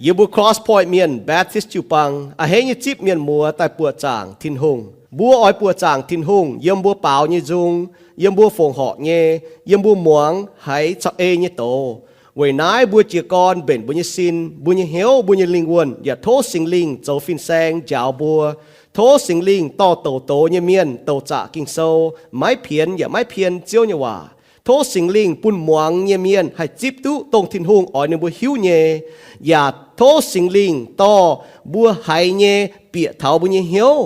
Yie mbuo Cross Point Mienh Baptist jiu-baang a'hneiv nyei zipv mienh muoz daaih buoqc zaangc Tin-Hungh. Mbuo oix buoqc zaangc Tin-Hungh yiem mbuo baaux nyei nzung, yiem mbuo fongc horc nyei, yiem mbuo muangx haiz caux ei nyei doz. Weic naaiv mbuo jiez gorn mbenc mbuo nyei sin, mbuo nyei hnyouv, mbuo nyei lingh wuonh yaac tov Singx Lingh zoux fin-saeng njaaux mbuo. Tov Singx Lingh dorh douc doz nyei mienh douc zaqc Ging-Sou, maiv pienx yaac maiv pien Ziouv nyei waac. Tov Singx Lingh bun muangx nyei mienh haih zipv duqv dongh Tin-Hungh oix ninh mbuo hiuv nyei, yaac tov Singx Lingh dorh mbuo haiz nyei bieqc taux mbuo nyei hnyouv,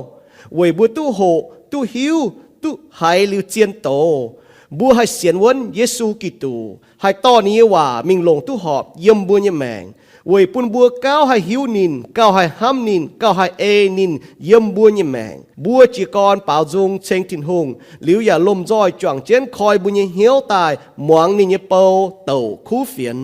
weic mbuo duqv hoqc, duqv hiuv, duqv haiz liuz zien doz. Mbuo haih sienx wuonv Yesu Giduc, haih dorh ninh nyei waac mingh longc duqv horpc yiem mbuo nyei maengc, weic bun mbuo gauh haih hiuv ninh, gauh haih hnamv ninh, gauh haih ei ninh yiem mbuo nyei maengc. Mbuo jiez gorn baaux nzung ceng Tin-Hungh liuz yaac lomh nzoih juangc jienv koi mbuo nyei hnyouv daaih muangx ninh nyei bou douc kuv fienx.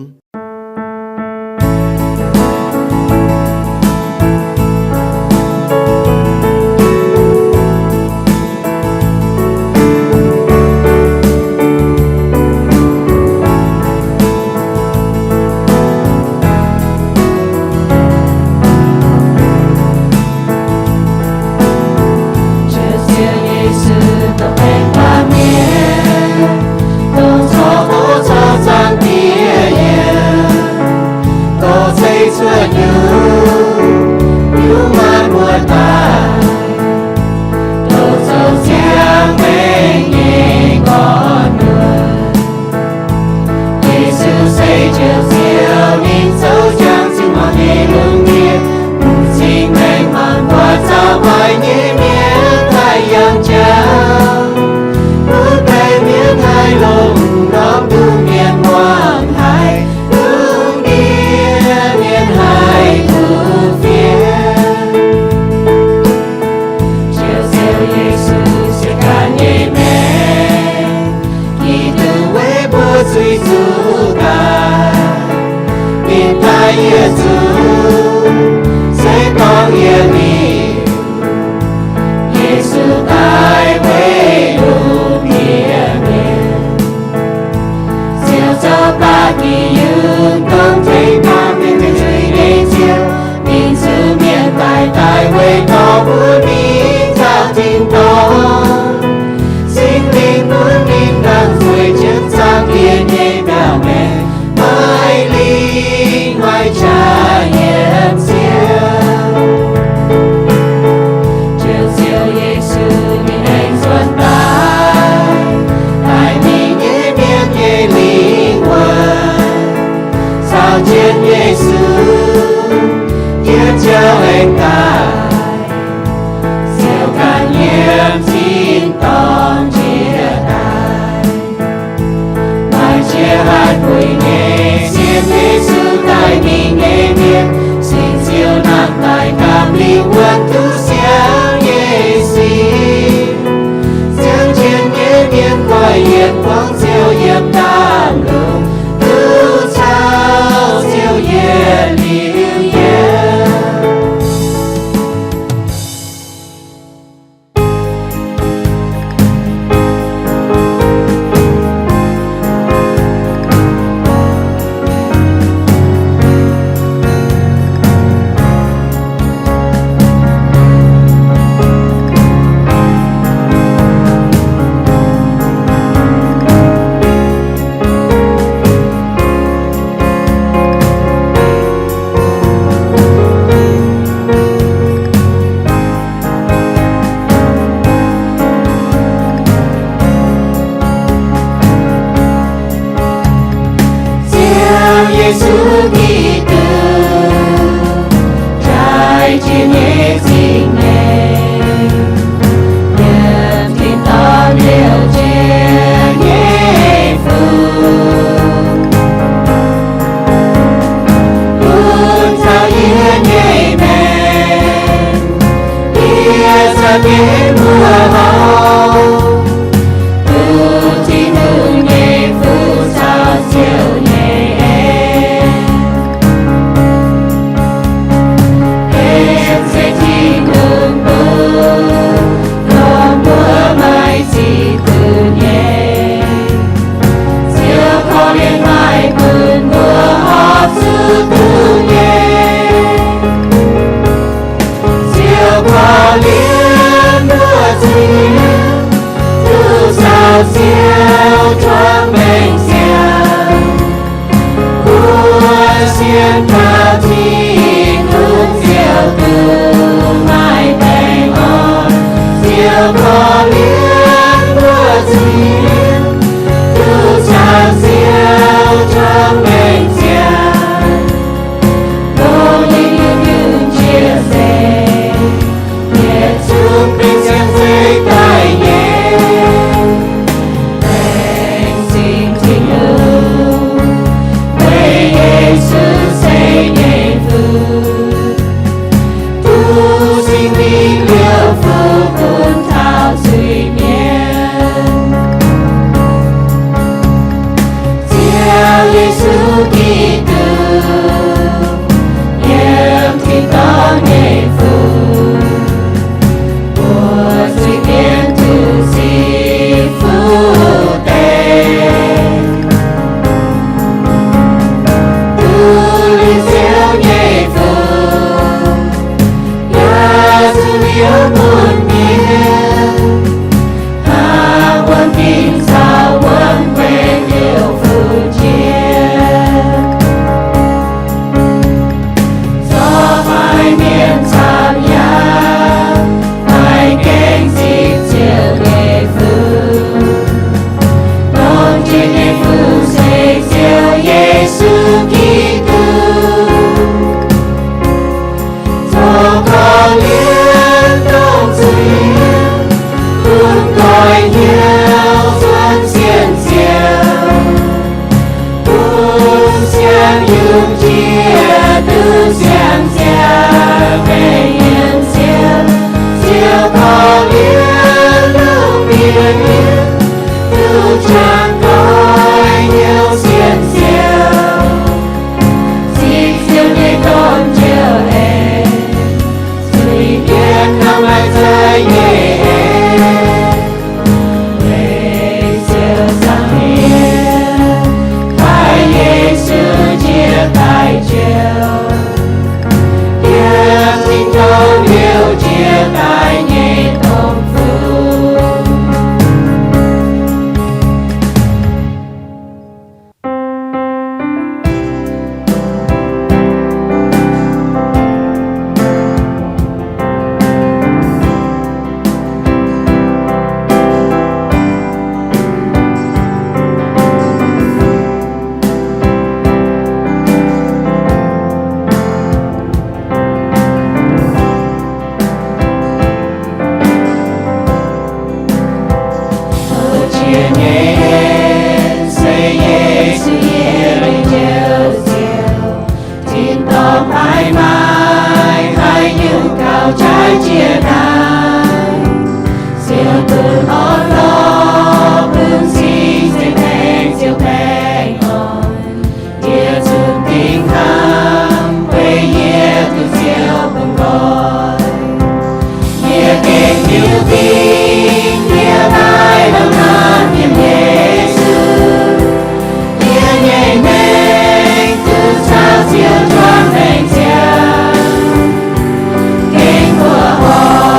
Ziouv Yesu, dongh baengh baamh mienh, dongh corc duqv corc zaangc Diex yiem, dongh ceix cuotv nyungc-nyungc maanc muotc daaih, dongh zoux ziangh maengc nyei gorn-muoc. Yesu se Ziouv, Ziouv, ninh zoux jangx cin-muangx nyei lungh ndiev, bun cing-maengc maanc buatc zaux maaih nyei mienh daaih yangh jauv, bun baeqc mienh haih longc norm nduqc mienh muangx haiz lungh ndiev mienh haih kuv fienx. Ziouv, Ziouv Yesu, se ganh nyei maengc, Giduc weic mbuo zuiz zuqc daaih, ninh daaih yietc zungv se dorngx yietc liuz. Yesu daaih weic lungh ndiev mienh, Ziouv zoux baac diuc yungz dongh tengx baamh mienh zuiz nyei Ziouv, ninh zuqc mienh daaih, daaih weic dorh bun ninh nzaaux tin-dorngh. Singx Lingh bun ninh nangh zueiz jienv zaangc Diex nyei biauv maengx, maiv lingh maiv qaqv yiem Ziouv. Ziouv, Ziouv Yesu, ninh aengx nzuonx daaih, daaih mingh nyei mienh nyei lingh wuonh. Caux jienv Yesu, yiem Ziouv aengx daaih, Ziouv ganh yiem tin-dorngh njiec daaih. Maaih jiex haih puix nyei sienx Yesu daaih mingh nyei mienh, cingx Ziouv nangh daaih gapv lingh wuonh duqv siangx nyei sic. Ziangh jienv nyei mienh goiv yietc buangv Ziouv yiem ndaamv-lungh, duqv caux Ziouv yietc liuz yiem. Tin-Hungh Ziouv duqv maaih baengh orn, Ziouv korv-lienh mbuo zuiz, duqv caux Ziouv juangc maengc ziangh, longc ninh nyungc-nyungc njiec nzengc, yietc zungv benx siang-zeiv daic nyei. Laengz zingh Tin-Hungh, weic Yesu ceix nyei fuqv, duqv Singx Lingh liouh fuqv gunv taux zuiz-mienh. Ziouv Yesu Giduc, yiem tin-dorngh nyei fuqv, mbuo zuiz-mienh duqv sic fuqv deix, duqv liuz Ziouv nyei fuqv, yaac zuqc liouh bun mienh, hnangv wuom fim caux wuom gueix liouh fuqv jiex. Zorqv maiv mienh camv yaac maiv gaengh zipv Ziouv nyei fuqv. Longx jiex nyei fuqv se Ziouv Yesu Giduc. Zoux korv-lienh dongh zuiz-mienh, bun doix hnyouv cuotv sienx Ziouv, bun siang-yungz jiex duqv siang-ziangh mengh yiem Ziouv. Ziouv korv-lienh lungh ndiev mienh, duqv jangx doix hnyouv sienx Ziouv. Zipv Ziouv nyei domh njoux eix, zuiz-mienh hnamv maaih za'eix nyei eix. Weic Ziouv caux mienh, kaaix Yesu njiec daaih jouh, yiem tin-dorngh liouh njiec daaih nyei dongh fuqv. Jiex nyei se Yesu yie nyei Njoux Ziouv. Tin-dorngh maiv maaih haaix nyungc gauh jaaix jiex naaiv. Ziouv bun orn-lorqc, bun cing-nzengc maengc, Ziouv baengh orn. Yie zunc dingc hnamv, weic yie duqv Ziouv bun nqoi. Yie gengh hiuv duqv yie maiv nor hnamv yiem Yesu. Yie nyei maengc duqv caux Ziouv juangc maengc ziangh. Gengh mbuoqc horc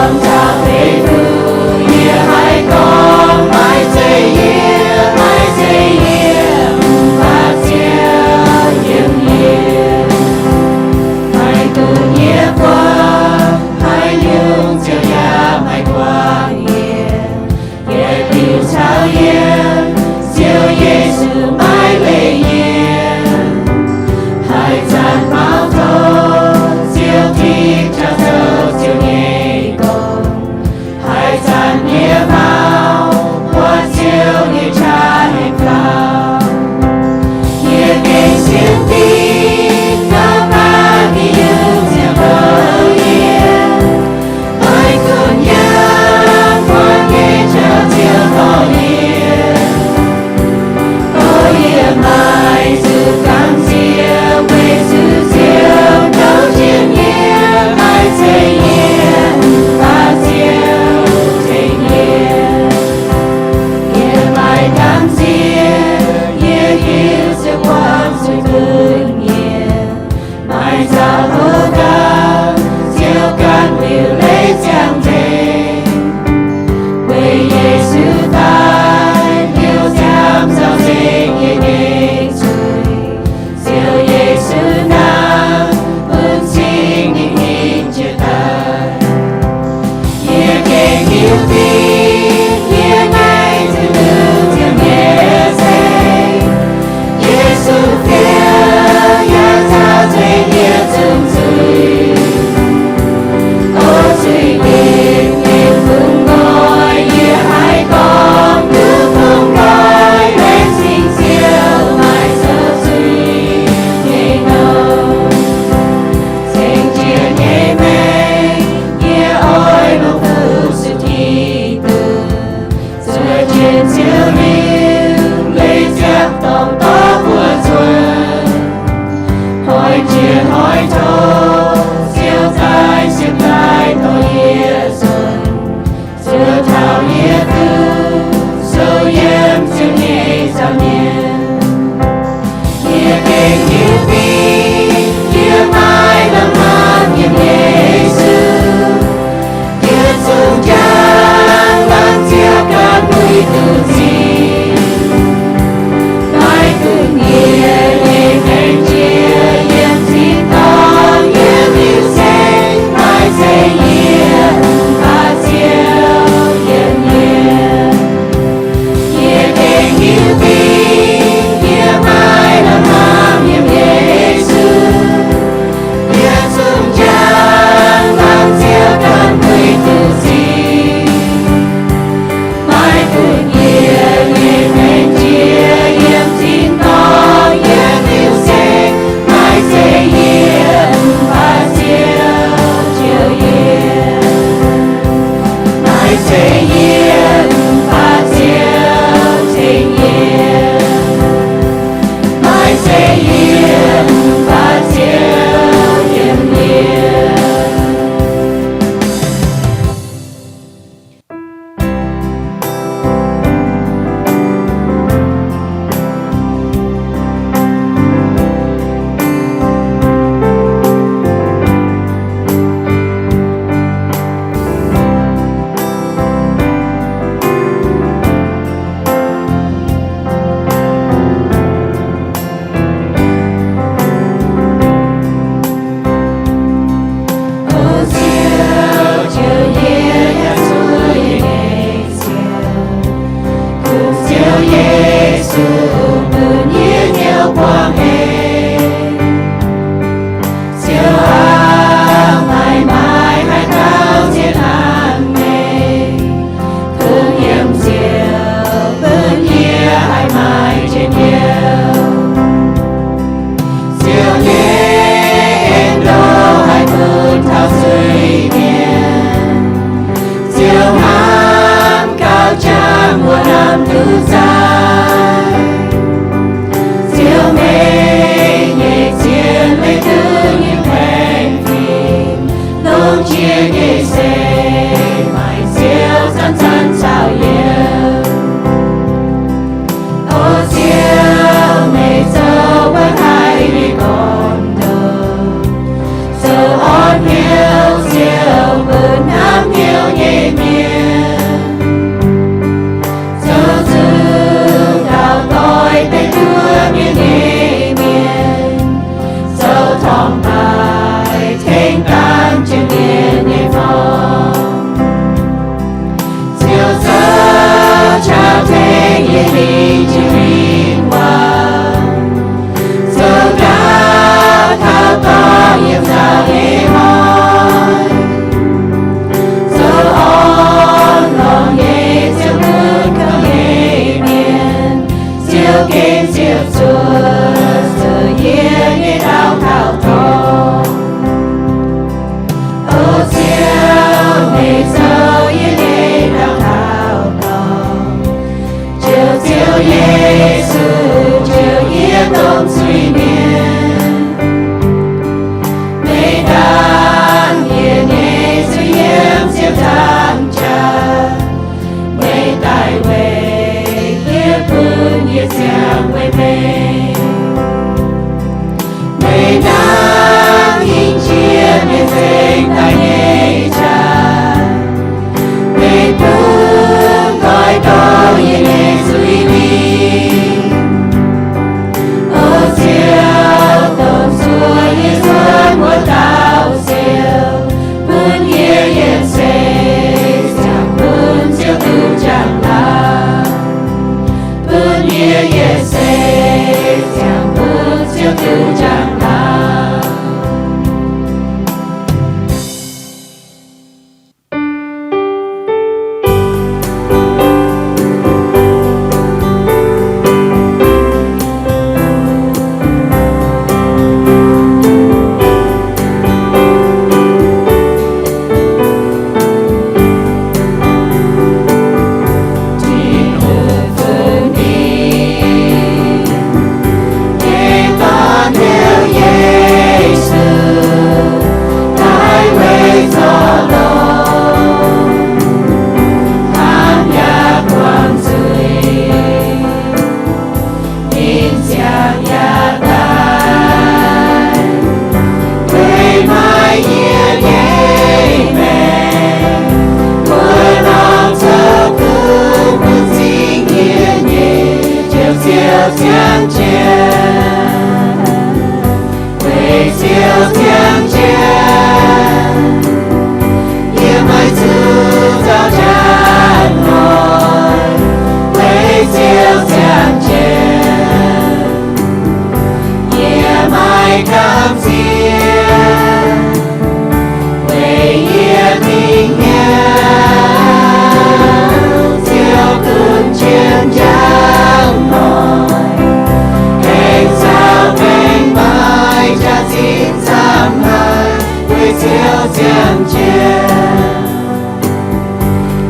ziangh jiex,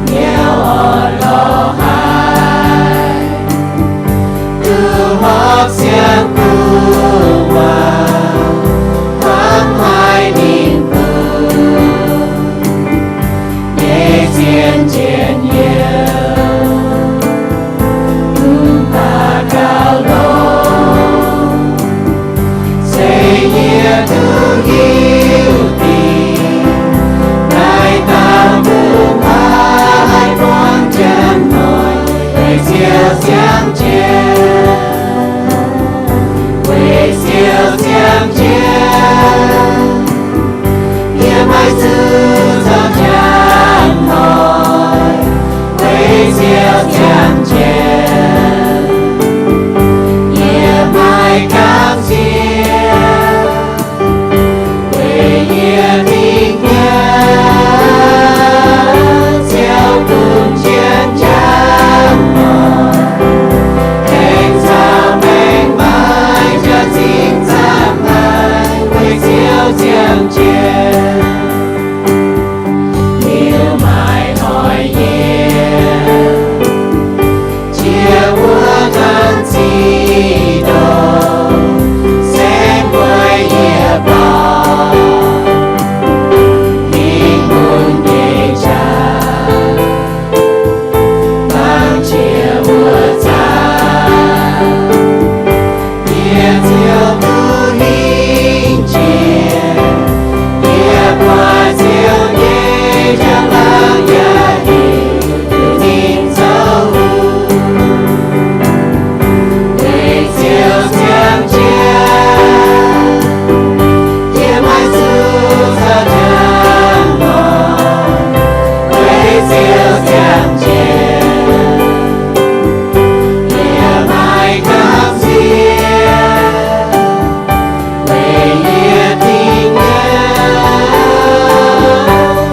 hnyouv orn lorz haic, duqv horpc siang-gu'nguaaz, hnamv haic ninh mbuo nyei zien njien-youh, mv baac gauh longx, se yie duqv hiuv dingc, naaiv dauh mbuo maiv haih buangh janx-noic, weic Ziouv ziangh jiex, weic Ziouv ziangh jiex. Yie maiv zuqc zoux njang-noic, weic Ziouv ziangh jiex. Yie maiv gamh nziex, weic yie dingc hnyouv Ziouv bun jienv njang-noic, tengx caux maengc maaic jaax-zinh zaangc haic, weic Ziouv ziangh jiex. Liuz maaih hnoi yie jiex wuov dangh zic ndongc, se mbuo yie borngz hingh mun nyei jaax, dangh jiex wuov zanc, yie ziouc duqv hingh jiex. Yie buatc Ziouv nyei njang-laangc yaac hiuv duqv ninh zoux hungh. Weic Ziouv ziangh jiex, yie maiv zuqc zoux njang-noic. Weic Ziouv ziangh jiex, yie maiv gamh nziex, weic yie dingc hnyouv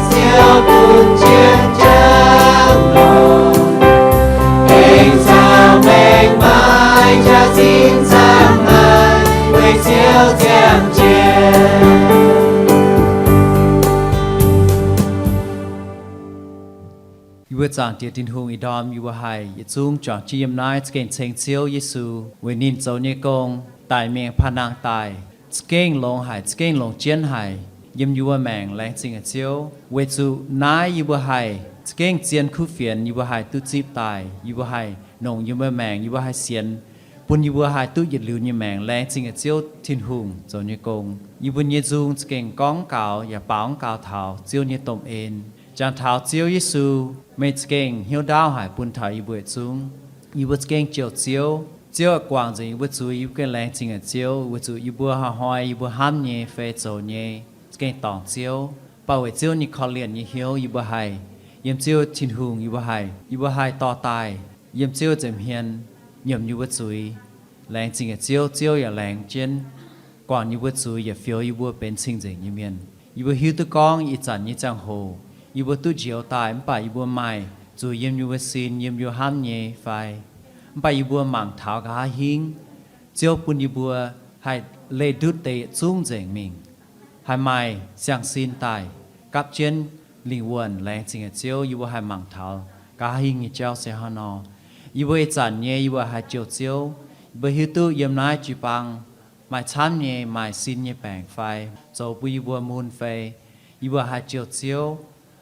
Ziouv bun jienv njang-noic, tengx caux maengc maaic jaax-zinh zaangc haic, weic Ziouv ziangh jiex. Yie mbuo zaangc Diex Tin-Hungh ih ndorm yie mbuo haih yietc zungv juangc jienv yiem naaiv za'gengh ceng Ziouv Yesu weic ninh zoux nyei gong daic mingh paav nangh daaih, za'gengh longx haic, za'gengh longc jienv haic yiem yie mbuo maengc. Laengz zingh haic Ziouv, weic zuqc naaiv yie mbuo haih za'gengh zien kuv fienx, yie mbuo haih duqv zipv daaih, yie mbuo haih nongc yie mbuo maengc, yie mbuo haih sienx, bun yie mbuo haih duqv yietc liuz nyei maengc. Laengz zingh haic Ziouv Tin-Hungh zoux nyei gong. Yie mbuo nyei nzung za'gengh gorngv gaux yaac baaux mv gaux taux Ziouv nyei domh en. Jangx taux Ziouv Yesu, meih za'gengh hnyouv ndaauv haic bun taux yie mbuo yietc zungv. Yie mbuo za'gengh jouh Ziouv. Ziouv guangc nzengc yie mbuo zuiz. Yie mbuo gengh laengz zingh haic Ziouv, weic zuqc yie mbuo hnoi-hnoi yie mbuo hnamv nyei fai zoux nyei za'gengh dorngc Ziouv. Mv baac weic Ziouv nyei korv-lienh nyei hnyouv yie mbuo haih yiem Ziouv Tin-Hungh, yie mbuo haih, yie mbuo haih dorh daaih yiem Ziouv nza'hmien nyiemc yie mbuo zuiz. Laengz zingh haic Ziouv. Ziouv yaac laengz jienv guangc yie mbuo zuiz yaac fioux yie mbuo benx cing-nzengc nyei mienh. Yie mbuo hiuv duqv gorngv ih zanc nyei ziangh hoc yie mbuo duqv njoux daaih mv baac yie mbuo maaih zuiz yiem yie mbuo sin, yiem yie mbuo hnamv nyei fai, mv baac yie mbuo mangc taux nqa'haav hingv, Ziouv bun yie mbuo haih leih ndutv deix yietc zungv nzengc mingh, haih maaih siang-sin daaih gapv jienv lingh wuonh. Laengz zingh haic Ziouv, yie mbuo haih mangc taux nqa'haav hingv nyei jauv se hnangv nor. Yie mbuo ih zanc nyei yie mbuo haih jouh Ziouv. Yie mbuo hiuv duqv yiem naaiv jiu-baang maaih camv nyei, maaih sin nyei baengc fai zoux bun yie mbuo mun fai, yie mbuo haih jouh Ziouv.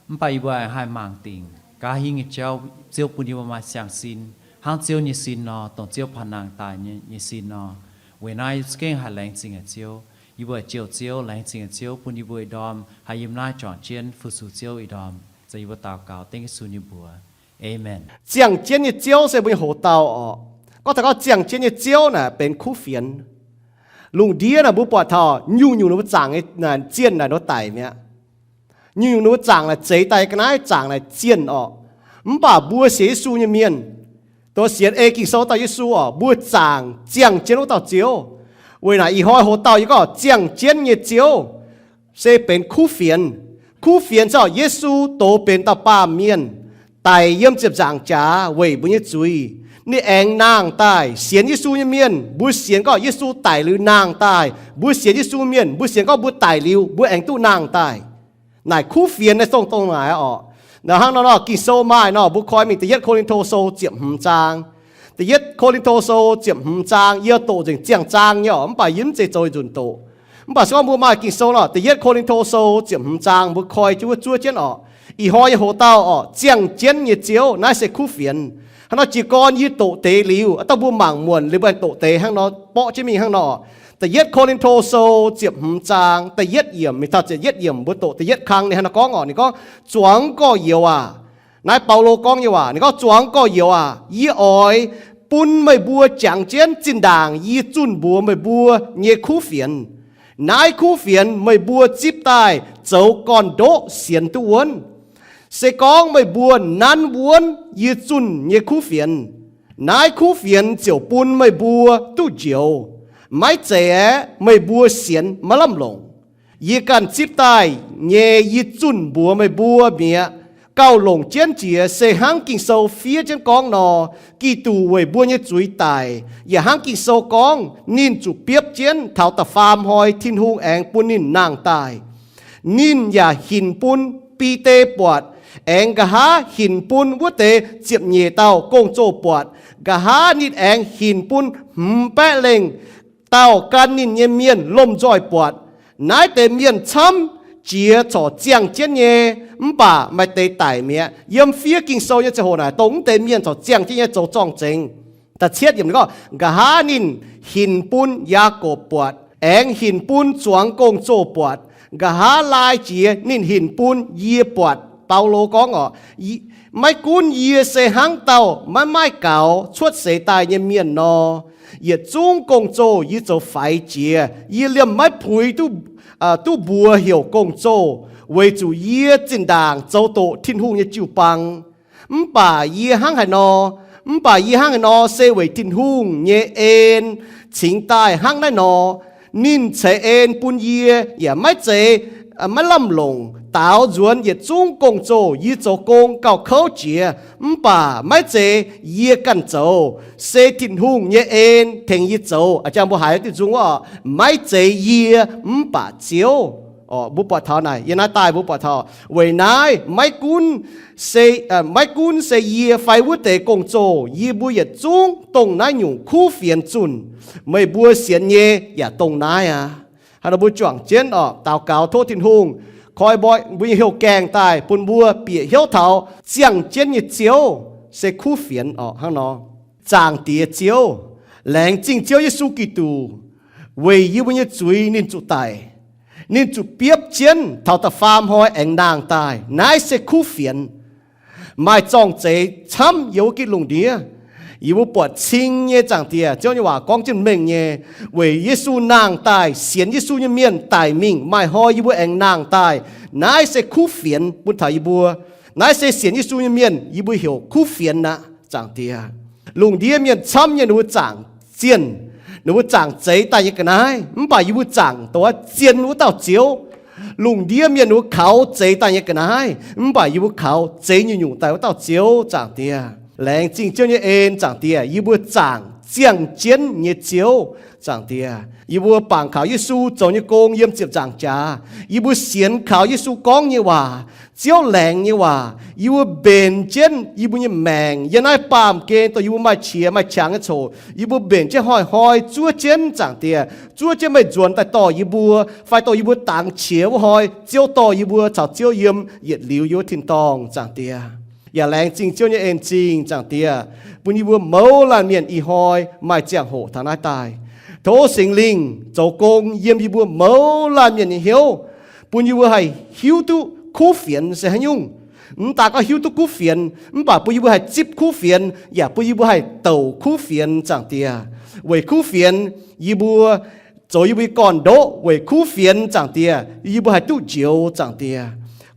Mv baac yie mbuo haih mangc dingc nqa'haav hingv nyei jauv, Ziouv bun yie mbuo maaih siang-sin hnangv Ziouv nyei sin nor, dongh Ziouv paav nangh daaih nyei sin nor. Weic naaiv za'gengh haih laengz zingh haic Ziouv. Yie mbuo jouh Ziouv, laengz zingh haic Ziouv bun yie mbuo ih ndorm haih yiem naaiv juangc jienv fu-sux Ziouv ih ndorm. Ziouv, yie mbuo daux gaux dengv Yesu nyei mbuox. Amen. Ziangh jienv nyei Ziouv se mbuo nyei hoc-dauh orqc. Gorngv taux gorngv ziangh jienv nyei Ziouv naaic benx kuv fienx. Lungh ndiev naaic mbuo buatc taux nyungc-nyungc ninh mbuo zaangc nyei zienh naaic nor daic mi'aqv. Nyungc-nyungc ninh mbuo zaangc naaic zeix daaih ga'naaiv zaangc naaic zienh orqc. Mv baac mbuo sienx Yesu nyei mienh, dongh sienx ei Ging-Sou dauh Yesu orqc, mbuo zaangc ziangh jienv wuov dauh Ziouv. Weic naaic ih hnoi hoc-dauh yie gorngv ziangh jienv nyei Ziouv se benx kuv fienx. Kuv fienx se orqc, Yesu doz benx dauh baamh mienh daic yiem ziepc nzaangc jaax weic mbuo nyei zuiz. Ninh aengx nangh daaih. Sienx Yesu nyei mienh mbuo sienx gorngv Yesu daic liuz nangh daaih. Mbuo sienx Yesu mienh mbuo sienx gorngv mbuo daic liuz mbuo aengx duqv nangh daaih. Naaic kuv fienx naaiv dongh dongh naaic oc. Hnangv nor nor Ging-Sou maaih nor, mbuo koi mingh Da'yietv Ko^lin^to Sou ziepc hmz zaang. Da'yietv Ko^lin^to Sou ziepc hmz zaang, yie doqc nzengc ziangh zaang nyei oc, mv baac yie mv zeiz zoux nzunc doqc. Mv baac se gorngv mbuo maaih Ging-Sou nor, Da'yietv Ko^lin^to Sou ziepc hmz zaang mbuo koi jienv wuov zuov jienv oc. Ih hnoi nyei hoc-dauh oc, ziangh jienv nyei Ziouv, naaiv se kuv fienx. Hnangv nor jiez gorn yie doqc deix liuz, aa dangh mbuo mangc muonc liuz mbuo aengx doqc deix hnangv nor, borqv jienv mingh hnangv nor. Da'yietv Ko^lin^to Sou ziepc hmz zaang da'yietv yiemc mingh taux ziepc yietv yiemc, mbuo doqc da'yietv kang ninh hnangv nor gorngv oc. Ninh gorngv, Zuangx gorx-youz aac, naaiv Baulo gorngv nyei waac. Ninh gorngv, Zuangx gorx-youz aac, yie oix bun meih mbuo jangx jienv zinh ndaangc yie zunh mbuox meih mbuo nyei kuv fienx. Naaiv kuv fienx meih mbuo zipv daaih zoux gorn-ndoqv sienx duqv wuonv. Se gorngv meih mbuo nanv wuonv yie zunh nyei kuv fienx, naaiv kuv fienx ziouc bun meih mbuo duqv njoux. Maiv zeiz aeqv, meih mbuo sienx maiv lamh longc. Yie ganh zipv daaih nyei yie zunh mbuox meih mbuo mi'aqv. Gauh longc jienv jiex se hnangv Ging-Sou fiev jienv gorngv nor, Giduc weic mbuo nyei zuiz daic, yaac hnangv Ging-Sou gorngv, ninh zuqc biopv jienv taux da'faam hnoi Tin-Hungh aengx bun ninh nangh daaih. Ninh yaac hinc bun Bide buatc, aengx nqa'haav hinc bun wuov deix ziepc nyeic dauh gong-zoh buatc. Nqa'haav ninh aengx hinc bun hmz baeqv lengh dauh gan ninh nyei mienh lomh nzoih buatc. Naaiv deix mienh camv jiex corc ziangh jienv nyei, mv baac maaih deix daic mi'aqv. Yiem fiev Ging-Sou nyei ziangh hoc naaic dongh mv deix mienh corc ziangh jienv nyei zoux zorng-zengx. Da'cietv yiemc ninh gorngv, Nqa'haav ninh hinc bun Yaagorpc buatc, aengx hinc bun zuangx gong-zoh buatc. Nqa'haav laai jiex ninh hinc bun yie buatc. Baulo gorngv oc, Maiv gunv yie se hnangv dauh maiv maaih gaux cuotv seix daaih nyei mienh nor, yietc zungv gong-zoh yie zoux faix jiex. Yie liemh maiv puix duqv mbuox heuc gong-zoh, weic zuqc yie zinh ndaangc zoux doqc Tin-Hungh nyei jiu-baang. Mv baac yie hnangv haaix nor, mv baac yie hnangv haaix nor se weic Tin-Hungh nyei en cingx daaih hnangv naaiv nor. Ninh ceix en bun yie yaac maiv zeiz maiv lamh longc. Daaux nzuonx yietc zungv gong-zoh yie zoux gong gauh kouv jiex, mv baac maiv zeiz yie ganh zoux, se Tin-Hungh nyei en tengx yie zoux. A'jang mbuo haiz diuh nzung wuov, maiv zeiz yie mv baac Ziouv. Mbuo buatc taux naaic, yiem naaiv daaih mbuo buatc taux weic naaiv maiv gunv maiv gunv se yie fai wuov deix gong-zoh, yie mbuo yietc zungv dongh naaiv nyungc kuv fienx zunh. Meih mbuo sienx nyei yaac dongh naaiv aqv. Hnangv nor mbuo juangc jienv oc, daux gaux tov Tin-Hungh koi mbuo nyei houh gaengh daaih bun mbuo bieqc hnyouv taux ziangh jienv nyei Ziouv se kuv fienx oc. Hnangv nor, Zaangc Diex Ziouv, laengz zingh Ziouv Yesu Giduc, weic yie mbuo nyei zuiz ninh zuqc daic, ninh zuqc biopv jienv taux da'faam hnoi aengx nangh daaih. Naaiv se kuv fienx. Maaih zorng-zeix camv yiem wuov gitv lungh ndiev. Yie mbuo buatc cing nyei, Zaangc Diex, Ziouv nyei waac gorngv jienv mengh nyei, weic Yesu nangh daaih, sienx Yesu nyei mienh daic mingh, maaih hnoi yie mbuo aengx nangh daaih. Naaiv se kuv fienx bun taux yie mbuo. Naaiv se sienx Yesu nyei mienh yie mbuo heuc kuv fienx aqv, Zaangc Diex. Lungh ndiev mienh camv nyei ninh mbuo zaangc zienh, ninh mbuo zaangc zeix daaih nyei ga'naaiv, mv baac yie mbuo zaangc dongh zien wuov dauh Ziouv. Lungh ndiev mienh ninh mbuo kaux zeix daaih nyei ga'naaiv, mv baac yie mbuo kaux zeix nyungc-nyungc daaih wuov dauh Ziouv, Zaangc Diex. Laengz zingh Ziouv nyei en, Zaangc Diex. Yie mbuo zaangc ziangh jienv nyei Ziouv, Zaangc Diex. Yie mbuo bangc kaux Yesu zoux nyei gong yiem ziepc nzaangc jaax. Yie mbuo sienx kaux Yesu gorngv nyei waac, Ziouv laengz nyei waac. Yie mbuo mbenc jienv yie mbuo nyei maengc yiem naaiv baamh gen, dongh yie mbuo maaih qiex maaih qangx nyei coc, yie mbuo mbenc jienv hnoi-hnoi zuov jienv, Zaangc Diex. Zuov jienv meih nzuonx daaih dorh yie mbuo, fai dongh yie mbuo dangx qiex wuov hnoi, Ziouv dorh yie mbuo caux Ziouv yiem yietc liuz yiem wuov tin-dorngh, Zaangc Diex. Yaac laengz zingh Ziouv nyei en-zingh, Zaangc Diex, bun yie mbuo mouz laanh mienh ih hnoi maaih ziangh hoc taux naaiv daaih. Tov Singx Lingh zoux gong yiem yie mbuo mouz laanh mienh nyei hnyouv, bun yie mbuo haih hiuv duqv kuv fienx se haaix nyungc. Mv daaih gorngv hiuv duqv kuv fienx, mv baac bun yie mbuo haih zipv kuv fienx, yaac bun yie mbuo haih douc kuv fienx, Zaangc Diex. Weic kuv fienx yie mbuo zoux yie mbuo nyei gorn-ndoqv, weic kuv fienx, Zaangc Diex, yie mbuo haih duqv njoux, Zaangc Diex.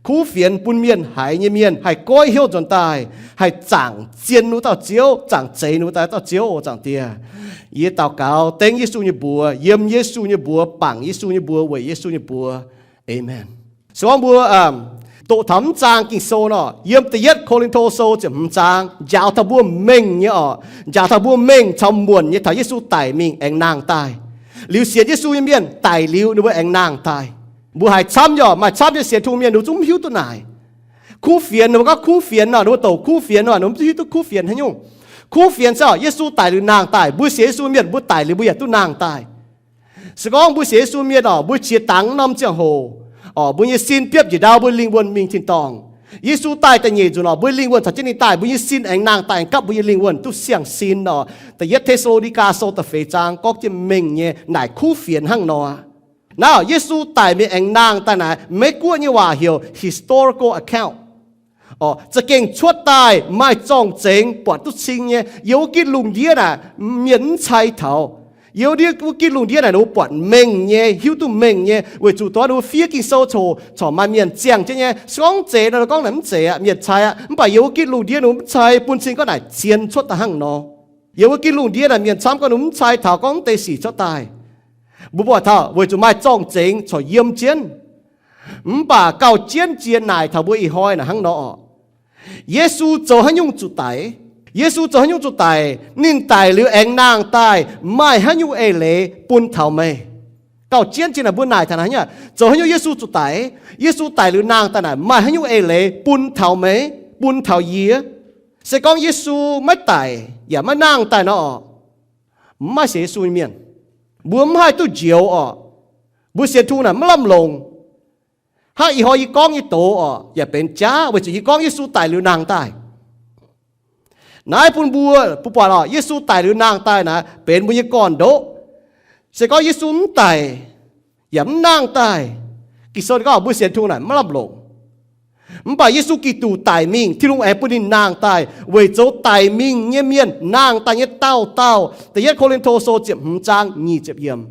Kuv fienx bun mienh haiz nyei mienh haih goiv hnyouv nzuonx daaih, haih zaangc zien wuov dauh Ziouv, zaangc zeix wuov dauh Ziouv, Zaangc Diex. Yie daux gaux dengv Yesu nyei mbuox, yiem Yesu nyei mbuox, bangc Yesu nyei mbuox, weic Yesu nyei mbuox. Aamen. Se gorngv mbuo doqc taux mv zaang Ging-Sou nor, yiem Da'yietv Ko^lin^to Sou ziepc hmz zaang njaaux taux mbuo mengh nyei oc, njaaux taux mbuo mengh caux muonc nyei taux Yesu daic mingh aengx nangh daaih. Liuz sienx Yesu nyei mienh daic liuz ninh mbuo aengx nangh daaih. Mbuo haiz camv nyei, maaih camv nyei sienx Tin-Hungh mienh ninh zungv mv hiuv duqv naaic. Kuv fienx, ninh mbuo gorngv kuv fienx nor, ninh mbuo douc kuv fienx nor, ninh mbuo mv hiuv duqv kuv fienx haaix nyungc. Kuv fienx se Yesu daic liuz nangh daaih, mbuo sienx Yesu mienh mbuo daic liuz mbuo yaac duqv nangh daaih. Se gorngv mbuo sienx Yesu mienh orqc, mbuo qiex dangx norm ziangh hoc orqc, mbuo nyei sin biopv njiec ndau, mbuo lingh wuonh mingh tin-dorngh. Yesu daaih da'nyeic nzunc orqc, mbuo lingh wuonh caux jienv ninh daaih, mbuo nyei sin aengx nangh daaih aengx gapv mbuo nyei lingh wuonh duqv siang-sin orqc. Da'yietv Te^saa^lo^ni^gaa Sou da'feix zaang gorngv jienv mengh nyei naaic kuv fienx hnangv nor. Naaiv Yesu daic mingh aengx nangh daaih naaic, Meiv Guoqv nyei waac heuc historical account. Za'gengh cuotv daaih maaih zorng-zengx buatc duqv cing nyei. Yiem wuov gitv lungh ndiev naaic mienh mv cai taux. Yiem wuov gitv lungh ndiev naaic ninh mbuo buatc mengh nyei, hiuv duqv mengh nyei, weic zuqc dongh ninh mbuo fiev Ging-Sou corc maaih mienh ziangh jienv nyei. Se gorngv zeiz nor gorngv naaic mv zeiz aqv, mienh cai aqv. Mv baac yiem wuov gitv lungh ndiev ninh mbuo mv cai bun cing gorngv naaic zien cuotv daaih hnangv nor. Yiem wuov gitv lungh ndiev naaic mienh camv gorngv ninh mbuo mv cai taux gorngv deix sic cuotv daaih. Mbuo buatc taux weic zuqc maaih zorng-zengx corc yiem jienv. Mv baac gauh jienv jiex naaic taux mbuo ih hnoi naaic hnangv nor orqc. Yesu zoux haaix nyungc zuqc daic? Yesu zoux haaix nyungc zuqc daic? Ninh daic liuz aengx nangh daaih maaih haaix nyungc eix leiz bun taux meih? Gauh jienv jiex naaic mbuo naaic taux naaic, zoux haaix nyungc Yesu zuqc daic? Yesu daic liuz nangh daaih naaic maaih haaix nyungc eix leiz bun taux meih, bun taux yie? Se gorngv Yesu maiv daic yaac maiv nangh daaih nor orqc, mv maaih sienx Yesu nyei mienh. Mbuo mv haih duqv njoux orqc. Mbuo sienx Tin-Hungh naaic maiv lamh longc. Hnangv ih hnoi yie gorngv nyei doz orqc, yaac benx jaav weic zuqc yie gorngv Yesu daic liuz nangh daaih. Naaiv bun mbuo, mbuo buatc orqc, Yesu daic liuz nangh daaih naaic benx mbuo nyei gorn-ndoqv. Se gorngv Yesu mv daic yaac mv nangh daaih, Ging-Sou gorngv mbuo sienx Tin-Hungh naaic maiv lamh longc. Mv baac Yesu Giduc daic mingh, Tin-Hungh aengx bun ninh nangh daaih weic zoux daic mingh nyei mienh nangh daaih nyei dauh dauh. Da'yietv Ko^lin^to Sou ziepc hmz zaang nyic ziepc yiemc.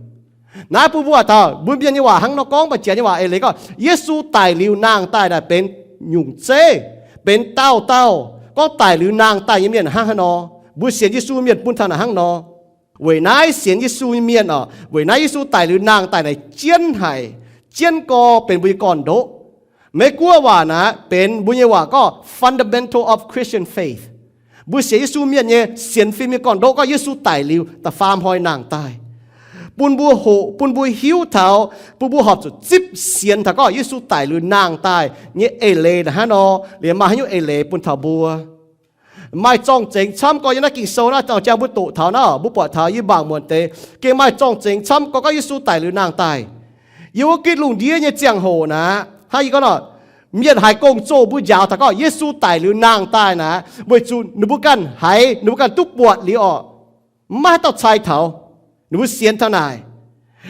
Naaiv bun mbuo taux mbuo Mienh nyei waac hnangv nor gorngv, mv baac Janx nyei waac eix leiz gorngv Yesu daic liuz nangh daaih naaic benx nyungc zeiv, benx dauh dauh. Gorngv daic liuz nangh daaih nyei mienh hnangv haaix nor, mbuo sienx Yesu mienh bun taux naaic hnangv nor. Weic naaiv sienx Yesu nyei mienh orqc, weic naaiv Yesu daic liuz nangh daaih naaic jienv haic, jienv gorx benx mbuo nyei gorn-ndoqv. Meiv Guoqv waac naaic benx mbuo nyei waac gorngv fundamental of Christian faith. Mbuo sienx Yesu mienh nyei sienx fim nyei gorn-ndoqv gorngv Yesu daic liuz da'faam hnoi nangh daaih, bun mbuo hoqc, bun mbuo hiuv taux, bun mbuo horpc zuqc zipv sienx taux gorngv Yesu daic liuz nangh daaih nyei eix leiz naaic hnangv nor, liemh maaih haaix nyungc eix leiz bun taux mbuo. Maaih zorng-zengx camv gorx yiem naaiv Ging-Sou naaiv, jang mbuo doqc taux naaiv, mbuo buatc taux yie mangc muonc deix gengh maaih zorng-zengx camv gorx gorngv Yesu daic liuz nangh daaih. Yiem wuov gitv lungh ndiev nyei ziangh hoc naaic, hnangv yie gorngv nor, mienh haiz gong-zoh mbuo njaaux taux gorngv Yesu daic liuz nangh daaih naaic, weic zuqc ninh mbuo ganh haiz, ninh mbuo ganh duqv buatc liuz orqc, mv maaih haaix dauh cai taux. Ninh mbuo sienx taux naaic.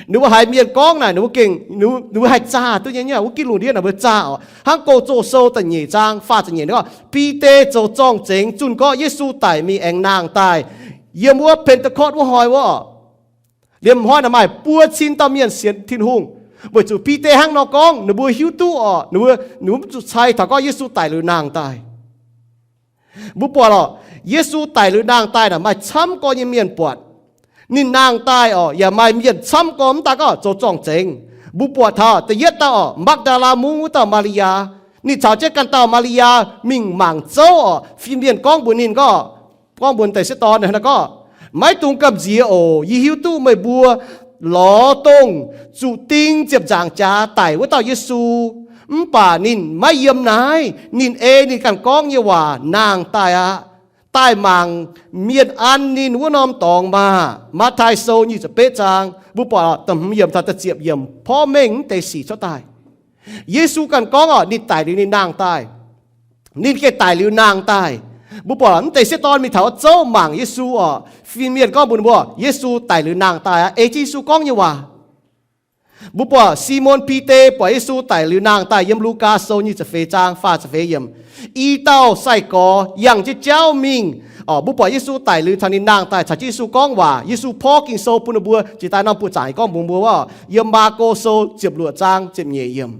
Ninh mbuo haiz mienh gorngv naaic, ninh mbuo gengh, ninh mbuo haih zaah duqv nyei. Wuov gitv lungh ndiev naaic mbuo zaah orqc. Hnangv Gong-Zoh Sou da'nyeic zaang faah ziepc nyeic gorngv, Bide zoux zorng-zengx zunh gorngv Yesu daic mingh aengx nangh daaih yiem wuov Pentecost wuov hnoi wuov orqc. Liemh hnoi naaic maaih buo cin dauh mienh sienx Tin-Hungh. Weic zuqc Bide hnangv nor gorngv, ninh mbuo hiuv duqv orqc, ninh mbuo, ninh mbuo mv zuqc cai taux gorngv Yesu daic liuz nangh daaih. Mbuo buatc orqc, Yesu daic liuz nangh daaih naaic maaih camv gorx nyei mienh buatc. Ninh nangh daaih orqc, yaac maaih mienh camv gorx mv daaih gorngv zoux zorng-zengx. Mbuo buatc taux da'yietv dauh orqc, Makv^ndaa^laa Mungv wuov dauh Maa^li^yaa. Ninh caux jienv ganh dauh Maa^li^yaa mingh mangc zouv orqc. Fin-mienh gorngv mbuox ninh gorngv, gorngv mbuox deix sieqv dorn naaic gorngv, Maiv dungx gamh nziex oc. Yie hiuv duqv meih mbuo lorz dongh zuqc ding ziepc nzaangc jaax daic wuov dauh Yesu. Mv baac ninh maiv yiem naaiv. Ninh ei ninh ganh gorngv nyei waac nangh daaih aqv. Daaih mangc mienh an ninh wuov norm dorngx maah! Matv^tai Sou nyic ziepc betv zaang, mbuo buatc da'hmz yiemc taux da'ziepc yiemc porv mengh mv deix sic cuotv daaih. Yesu ganh gorngv orqc, ninh daic liuz ninh nangh daaih. Ninh gengh daic liuz nangh daaih. Mbuo buatc mv deix sieqv dorn mingh taux wuov zouv mangc Yesu orqc. Fin-mienh gorngv mbuox ninh mbuo, Yesu daic liuz nangh daaih aqv. Ei jienv Yesu gorngv nyei waac. Mbuo buatc Simon Bide buatc Yesu daic liuz nangh daaih yiem Lugaa Sou nyic ziepc feix zaang faah ziepc feix yiemc. I dauh sai-gorx yangh jienv jauv mingh. Orqc, mbuo buatc Yesu daic liuz caux ninh nangh daaih caux jienv Yesu gorngv waac. Yesu porv Ging-Sou bun ninh mbuo. Jiex daaih norm buoqc zaangc gorngv mbuox mbuo orqc, yiem Maako Sou ziepc luoqc zaang ziepc nyeic yiemc.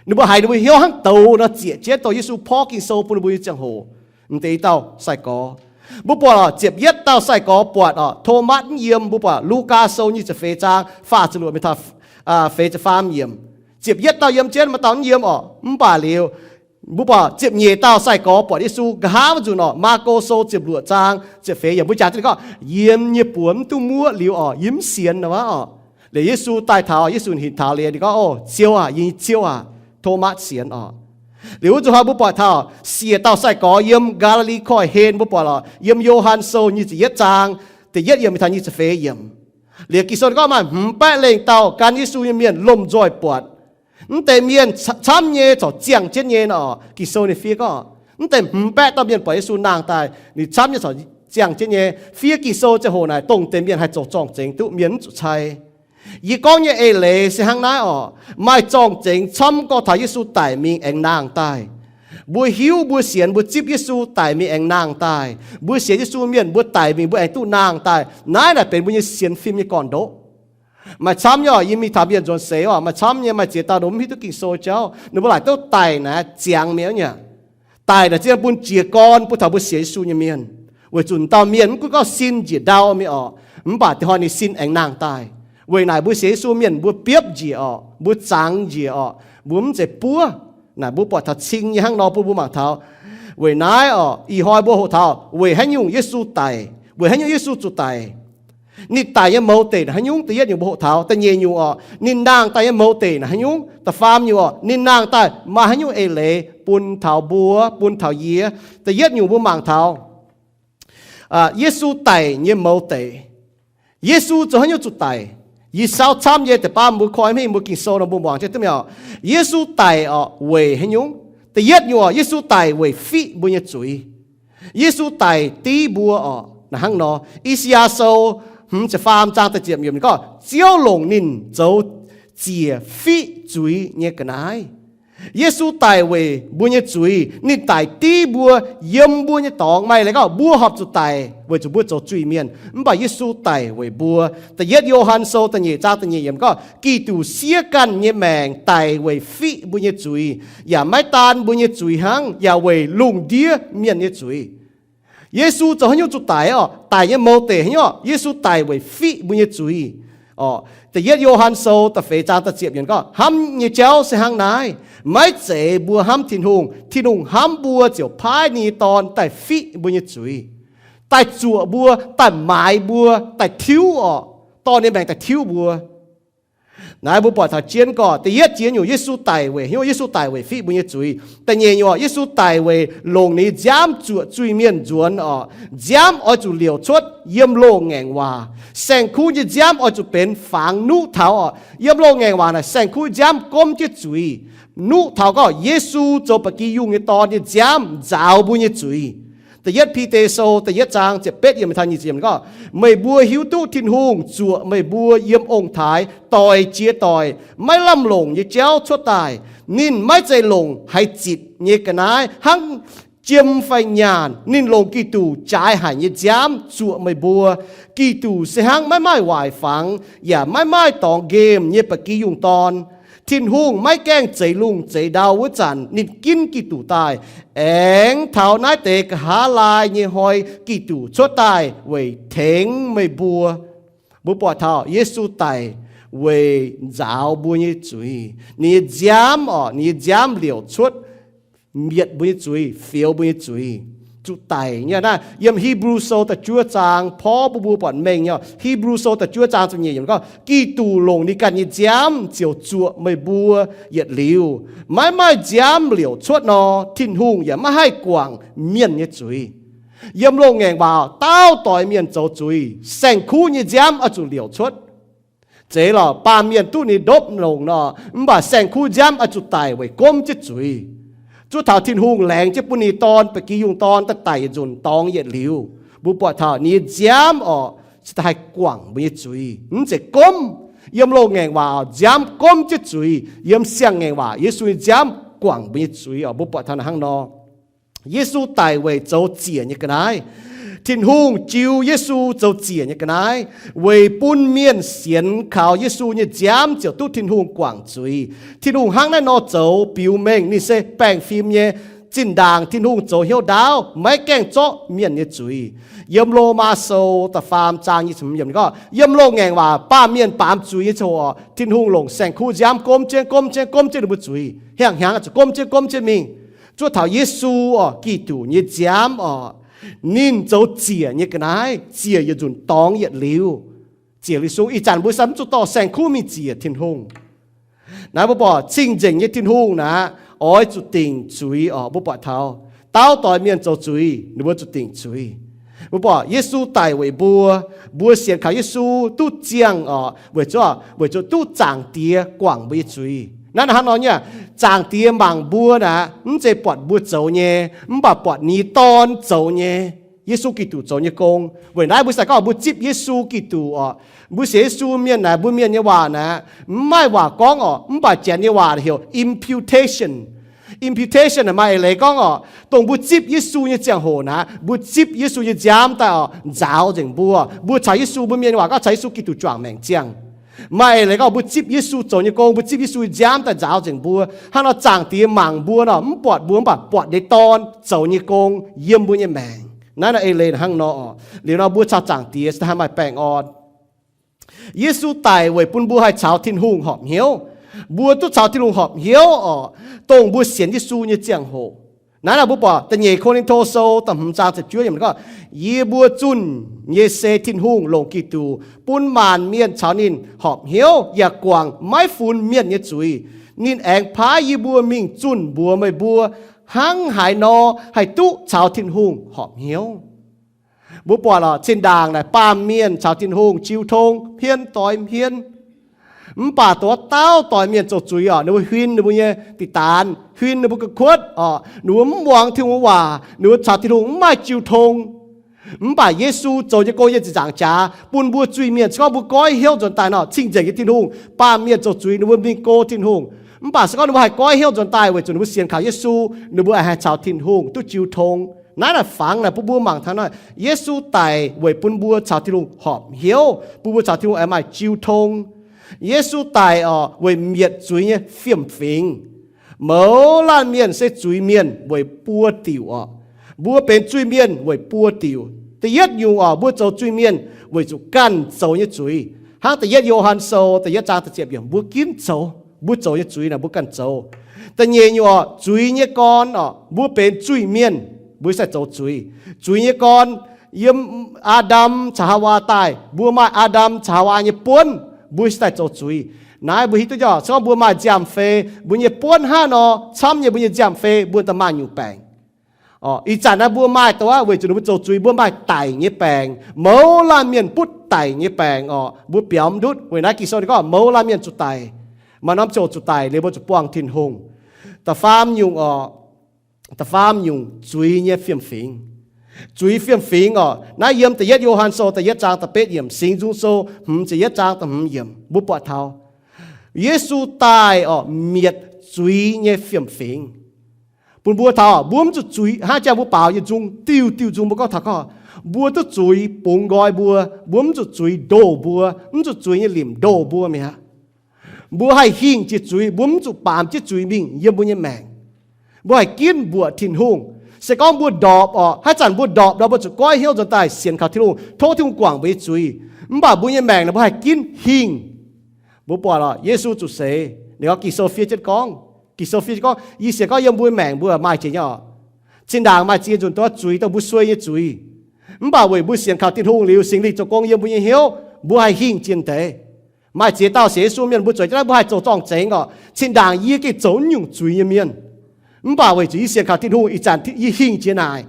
Ninh mbuo haiz ninh mbuo hnyouv hnangv douz nor zieqc jienv dongh Yesu porv Ging-Sou bun ninh mbuo nyei ziangh hoc. M'deix i dauh sai-gorx. Mbuo buatc orqc, ziepc yietv dauh sai-gorx buatc orqc, Tomatv mv yiem. Mbuo buatc Lugaa Sou nyic ziepc feix zaang faah ziepc luoqc mingh taux feix ziepc faam yiemc. Ziepc yietv dauh yiem jienv, maaih dauh mv yiem orqc. Mv baac liuz, mbuo buatc ziepc nyeic dauh sai-gorx buatc Yesu nqa'haav wuov nzunc orqc, Maako Sou ziepc luoqc zaang ziepc feix yiemc. Mbuo jangx jienv ninh gorngv, yiem nyei buoz mv duqv muoqv liuz orqc, yie mv sienx nor orqc. Liuz Yesu daaih taux, Yesu hinc taux liuz ninh gorngv, O Ziouv aac, yie nyei Ziouv aac! Tomatv sienx oc. Liuz wuov zuqc hnoi mbuo buatc taux siec dauh sai-gorx yiem Gaa^li^li Koiv-Hlen, mbuo buatc lorqc, yiem Yo^han Sou nyic ziepc yietv zaang da'yietv yiemc taux nyic ziepc feix yiemc. Liuz Ging-Sou gorngv maaih hmz baeqv lengh dauh gan Yesu nyei mienh lomh nzoih buatc. Mv deix mienh camv nyei corc ziangh jienv nyei nor, Ging-Sou ninh fiev gorngv mv deix hmz baeqv dauh mienh buatc Yesu nangh daaih, ninh camv nyei corc ziangh jienv nyei. Fiev Ging-Sou ziangh hoc naaic dongh deix mienh haih zoux zorng-zengx duqv, mienh mv zuqc cai. Yie gorngv nyei eix leiz se hnangv naaiv oc. Maaih zorng-zengx camv gorx taux Yesu daic mingh aengx nangh daaih. Mbuo hiuv, mbuo sienx, mbuo zipv Yesu daic mingh aengx nangh daaih. Mbuo sienx Yesu mienh, mbuo daic mingh mbuo aengx duqv nangh daaih. Naaiv naaic benx mbuo nyei sienx fim nyei gorn-ndoqv. Maaih camv nyei oc, yie mingh taux mienh nzuonx seix oc, maaih camv nyei maaih ziex dauh ninh mv hiuv duqv Ging-Sou jauv, ninh mbuo laaic duqv daic naaic ziangx mi'aqv nyei. Daic naaic zien bun jiez gorn bun taux mbuo sienx Yesu nyei mienh. Weic zuqc dauh mienh mv gunv gorngv sin njiec ndau mingh oc, mv baac dinh hnoi ninh sin aengx nangh daaih. Weic naaic mbuo sienx Yesu mienh mbuo biopv njiec oc, mbuo zangx njiec oc, mbuo mv zeiz buov. Naaic mbuo buatc taux cing nyei hnangv nor bun mbuo mangc taux. Weic naaiv oc, ih hnoi mbuo hoqc taux weic haaix nyungc Yesu daic, weic haaix nyungc Yesu zuqc daic. Ninh daic nyei mouz deic naaic haaix nyungc? Da'yietv nyungc mbuo hoqc taux. Da'nyeic nyungc oc, ninh nangh daaih nyei mouz deic naaic haaix nyungc? Da'faam nyungc oc, ninh nangh daaih maaih haaix nyungc eix leiz bun taux mbuo, bun taux yie? Da'yietv nyungc mbuo mangc taux Yesu daic nyei mouz deic. Yesu zoux haaix nyungc zuqc daic? Yie saauv camv nyei, deix baav mbuo koi mv hingh mbuo Ging-Sou nor mbuo muangx jienv duqv mi'aqv. Yesu daic oc weic haaix nyungc? Da'yietv nyungc oc, Yesu daic weic fiqv mbuo nyei zuiz. Yesu daic div mbuo oc. Naaic hnangv nor, I^saa^yaa Sou hmz ziepc faam zaang da'ziepc yiemc gorngv, Ziouv longc ninh zoux ziec fiqv zuiz nyei ga'naaiv. Yesu daic weic mbuo nyei zuiz. Ninh daic div mbuo yiem mbuo nyei dorngx. Maaih leiz gorngv mbuo horpc zuqc daic weic zuqc mbuo zoux zuiz-mienh, mv baac Yesu daic weic mbuo. Da'yietv Yo^han Sou da'nyeic zaang da'nyeic yiemc gorngv, Giduc siev ganh nyei maengc daic weic fiqv mbuo nyei zuiz, yaac maiv daan mbuo nyei zuiz hnangv, yaac weic lungh ndiev mienh nyei zuiz. Yesu zoux haaix nyungc zuqc daic oc? Daic nyei mouz deic haaix nyungc? Yesu daic weic fiqv mbuo nyei zuiz. Da'yietv Yo^han Sou da'feix zaang da'ziepc yiemc gorngv, Hnamv nyei jauv se hnangv naaiv, maiv zeiz mbuo hnamv Tin-Hungh. Tin-Hungh hnamv mbuo ziouc paaiv ninh nyei Dorn daaih fiqv mbuo nyei zuiz, daaih zuoqc mbuo, daaih maaiz mbuo, daaih tiuv oc, dorh ninh maengc daaih tiuv mbuo. Naaiv mbuo buatc taux jienv gorngv da'yietv ziex nyungc Yesu daic weic hnyouv, Yesu daic weic fiqv mbuo nyei zuiz. Da'nyeic nyungc, Yesu daic weic longc ninh nyei nziaamv zuoqc zuiz-mienh nzuonx oc. Nziaamv oix zuqc liouc cuotv yiem loz-ngaengc waac. Saeng-kuv nyei nziaamv oix zuqc benx fangx nuqv taux oc. Yiem loz-ngaengc waac naaic saeng-kuv nziaamv gomv jienv zuiz. Nuqv taux gorngv Yesu zoux ba'gi yungh nyei Dorn nyei nziaamv nzaaux mbuo nyei zuiz. Da'yietv Bide Sou da'yietv zaang ziepc betv yiemc taux nyic ziepc yiemc gorngv, Meih mbuo hiuv duqv Tin-Hungh zuoqc meih mbuo yiem ong-taaix doic jiex doic maiv lamh longc nyei jauv cuotv daaih. Ninh maiv zeiz longc haaix zitc nyei ga'naaiv hnangv jiem fai nyaanh. Ninh longc Giduc jaaix haic nyei nziaamv zuoqc meih mbuo. Giduc se hnangv maiv maaih waaic fangx yaac maiv maaih dorngx nqemh nyei ba'gi yungh dorn. Tin-Hungh maiv gaengh zeix lungh zeix ndau wuov zanc ninh ginv Giduc daaih, aengx taux naaiv deix nqa'haav laai nyei hnoi Giduc cuotv daaih weic tengx meih mbuo. Mbuo buatc taux Yesu daic weic nzaaux mbuo nyei zuiz. Ninh nyei nziaamv oc, ninh nyei nziaamv liouc cuotv mietc mbuo nyei zuiz, fioux mbuo nyei zuiz, zuqc daic nyei naaiv. Yiem Hipv^lu Sou da'juov zaang porv bun mbuo buatc mengh nyei. Hipv^lu Sou da'juov zaang ziepc nyeic yiemc gorngv, Giduc longc ninh ganh nyei nziaamv ziouc zuoqc meih mbuo yietc liuz. Maiv maaih nziaamv liouc cuotv nor, Tin-Hungh yaac maiv haih guangc mienh nyei zuiz. Yiem loz-ngaengc waac dauh doix mienh zoux zuiz, saeng-kuv nyei nziaamv oix zuqc liouc cuotv. Zeiz lorqc, baamh mienh duqv ninh ndopv longc nor, mv baac saeng-kuv nziaamv oix zuqc daic weic gomv jienv zuiz. Zuov taux Tin-Hungh laengz jienv bun ninh Dorn, ba'gi yungh Dorn, daaih daic yietc nzunc dorngx yietc liuz, mbuo buatc taux ninh nyei nziaamv oc, cingx daaih haih guangc mbuo nyei zuiz. Mv zeiz gomv. Yiem loz-ngaengc waac nziaamv gomv jienv zuiz. Yiem siang-ngaengc waac Yesu nyei nziaamv guangc mbuo nyei zuiz oc. Mbuo buatc taux naaiv hnangv nor. Yesu daic weic zoux ziec nyei ga'naaiv. Tin-Hungh jiu Yesu zoux ziec nyei ga'naaiv weic bun mienh sienx kaux Yesu nyei nziaamv ziouc duqv Tin-Hungh guangc zuiz. Tin-Hungh hnangv naaiv nor zoux biux mengh ninh se baengh fim nyei. Zinh ndaangc Tin-Hungh zoux hnyouv ndaauv, maiv gaengh zorqv mienh nyei zuiz. Yiem Lomaa Sou da'faam zaang nyic ziepc hmz yiemc gorngv, yiem loz-ngaengc waac baamh mienh baamz zuiz nyei ziangh hoc, Tin-Hungh longc saeng-kuv nziaamv gomv jienv, gomv jienv, gomv jienv ninh mbuo zuiz. Hnyangx-hnyangx zuqc gomv jienv, gomv jienv mingh. Zuov taux Yesu oc, Giduc nyei nziaamv oc, ninh zoux ziec nyei ga'naaiv, ziec yietc nzunc dorngx yietc liuz. ziec liuz sung. Ih zanc mbuo sai mv zuqc dorh saeng-kuv mingh ziec Tin-Hungh. Naaiv mbuo buatc cing-nzengc nyei Tin-Hungh naaic oix zuqc dingc zuiz oc. Mbuo buatc taux dauh doic mienh zoux zuiz, ninh mbuo zuqc dingc zuiz. Mbuo buatc Yesu daic weic mbuo, mbuo sienx kaux Yesu duqv ziangh oc, weic zuqc, weic zuqc duqv Zaangc Diex guangc mbuo nyei zuiz. Naaiv hnangv nor nyei, Zaangc Diex mangc mbuo naaic, mv zeiz buatc mbuo zoux nyei, mv baac buatc ninh nyei Dorn zoux nyei. Yesu Giduc zoux nyei gong. Weic naaiv mbuo sai gorngv mbuo zipv Yesu Giduc oc, mbuo sienx Yesu mienh naaic, mbuo mienh nyei waac naaic, mv maaih waac gorngv oc, mv baac Janx nyei waac heuc imputation. Imputation maaih eix leiz gorngv oc, dongh mbuo zipv Yesu nyei ziangh hoc naaic, mbuo zipv Yesu nyei nziaamv daaih oc, nzaaux nzengc mbuo. Mbuo caux Yesu, mbuo mienh nyei waac gorngv caux Yesu Giduc juangc maengc ziangh. Maaih eix leiz gorngv mbuo zipv Yesu zoux nyei gong, mbuo zipv Yesu nyei nziaamv daaih nzaaux nzengc mbuo. Hnangv nor Zaangc Diex mangc mbuo nor, mv buatc mbuo, mv baac buatc ninh nyei Dorn zoux nyei gong yiem mbuo nyei maengc. Naaiv nor eix leiz hnangv nor oc. Liuz nor mbuo caux Zaangc Diex se haih maaih baengh orn. Yesu daic weic bun mbuo haih caux Tin-Hungh horpc hnyouv. Mbuo duqv caux Tin-Hungh horpc hnyouv oc, dongh mbuo sienx Yesu nyei ziangh hoc. Naaiv nor mbuo buatc da'nyeic Ko^lin^to Sou da'hmz zaang ziepc juov yiemc gorngv, yie mbuo zunh nyei se Tin-Hungh longc Giduc bun maanc mienh caux ninh horpc hnyouv yaac guangc maiv funx mienh nyei zuiz. Ninh aengx paaiv yie mbuo mingh zunh mbuox meih mbuo hnangv haaix nor haih duqv caux Tin-Hungh horpc hnyouv. Mbuo buatc oc, zinh ndaangc naaic baamh mienh caux Tin-Hungh jiu tong hmien doix hmien. Mv baac dongh wuov dauh doic mienh zoux zuiz oc, ninh mbuo huin ninh mbuo nyei diqc daanz, huin ninh mbuo ga'kuotv oc, ninh mbuo mv muangx Tin-Hungh waac, ninh mbuo caux Tin-Hungh mv maaih jiu tong. Mv baac Yesu zoux nyei gong yiem ziepc nzaangc jaax bun mbuo zuiz-mienh, se gorngv mbuo goiv hnyouv nzuonx daaih nor, cing-nzengc nyei Tin-Hungh, baamh mienh zoux zuiz ninh mbuo mingh go Tin-Hungh. Mv baac se gorngv ninh mbuo haih goiv hnyouv nzuonx daaih weic zuqc ninh mbuo sienx kaux Yesu, ninh mbuo haih caux Tin-Hungh duqv jiu tong. Naaiv naaic fangx naaic bun mbuo mangc taux naaic, Yesu daic weic bun mbuo caux Tin-Hungh horpc hnyouv, bun mbuo caux Tin-Hungh aengx maaih jiu tong. Yesu daic oc, weic mietc zuiz nyei fiem-fingx. Mouz laanh mienh se zuiz-mienh weic buo diuc oc. Mbuo benx zuiz-mienh weic buo diuc. Da'yietv nyungc oc, mbuo zoux zuiz-mienh weic zuqc ganh zoux nyei zuiz. Hnangv da'yietv Yo^han Sou da'yietv zaang da'ziepc yiemc, mbuo ginv zoux, mbuo zoux nyei zuiz naaic mbuo ganh zoux. Da'nyeic nyungc oc, zuiz nyei gorn oc, mbuo benx zuiz-mienh, mbuo sai zoux zuiz. Zuiz nyei gorn, yiem Aa^ndam caux Haawaa daaih, mbuo maaih Aa^ndam caux Haawaa nyei buonv, mbuo sai daaih zoux zuiz. Naaiv mbuo hiuv duqv nyei oc, se gorngv mbuo maaih nziaamv-fei, mbuo nyei buonv hnangv nor camv nyei, mbuo nyei nziaamv-fei mbuo daaih maaih nyungc baengc. Oc, ih zanc naaiv mbuo maaih dongh wuov weic zuqc ninh mbuo zoux zuiz, mbuo maaih daic nyei baengc. Mouz laanh mienh butv daic nyei baengc oc, mbuo biaux mv ndutv. Weic naaiv Ging-Sou ninh gorngv mouz laanh mienh zuqc daic. Maaih norm ziangh hoc zuqc daic liuz mbuo zuqc buangh Tin-Hungh. Da'faam nyungc oc, da'faam nyungc zuiz nyei fiem-fingx. Zuiz fiem-fingx oc, naaiv yiem da'yietv Yo^han Sou da'yietv zaang da'betv yiemc, Singx Nzung Sou hmz ziepc yietv zaang da'hmz yiemc mbuo buatc taux Yesu daaih oc, mietc zuiz nyei fiem-fingx. Bun mbuo taux mbuo mv zuqc zuiz hnangv jang mbuo baaux nyei nzung, diuh diuh nzung mbuo gorngv taux gorngv, mbuo duqv zuiz bungx nqoi mbuo, mbuo mv zuqc zuiz ndoh mbuo, mv zuqc zuiz nyei limc ndoh mbuo mi'aqv. Mbuo haih hingh jiex zuiz, mbuo mv zuqc baamz jienv zuiz mingh yiem mbuo nyei maengc. Mbuo haih ginv mbuoqc Tin-Hungh. Se gorngv mbuo ndorpc oc, haaix zanc mbuo ndorpc nor mbuo zuqc goiv hnyouv nzuonx daaih sienx kaux Tin-Hungh, tov Tin-Hungh guangc mbuo nyei zuiz. Mv baac mbuo nyei maengc naaic mbuo haih ginv hingh. Mbuo buatc oc, Yesu zuqc seix, ninh gorngv Ging-Sou fiev jienv gorngv, Ging-Sou fiev jienv gorngv, yie sienx gorngv yiem mbuo nyei maengc mbuo maaih jiex nyei oc. Zinh ndaangc maaih ziex nzunc dongh zuiz, dongh mbuo sueih nyei zuiz. Mv baac weic mbuo sienx kaux Tin-Hungh liuz, Singx Lingh zoux gong yiem mbuo nyei hnyouv, mbuo haih hingh jiex deix. Maaih ziex dauh sienx Yesu mienh mbuo zueiz jienv naaiv mbuo haih zoux zorng-zengx oc. Zinh ndaangc yie gengh zoux nyungc zuiz nyei mienh. Mv baac weic zuqc yie sienx kaux Tin-Hungh, ih zanc yie hingh jiex naaic.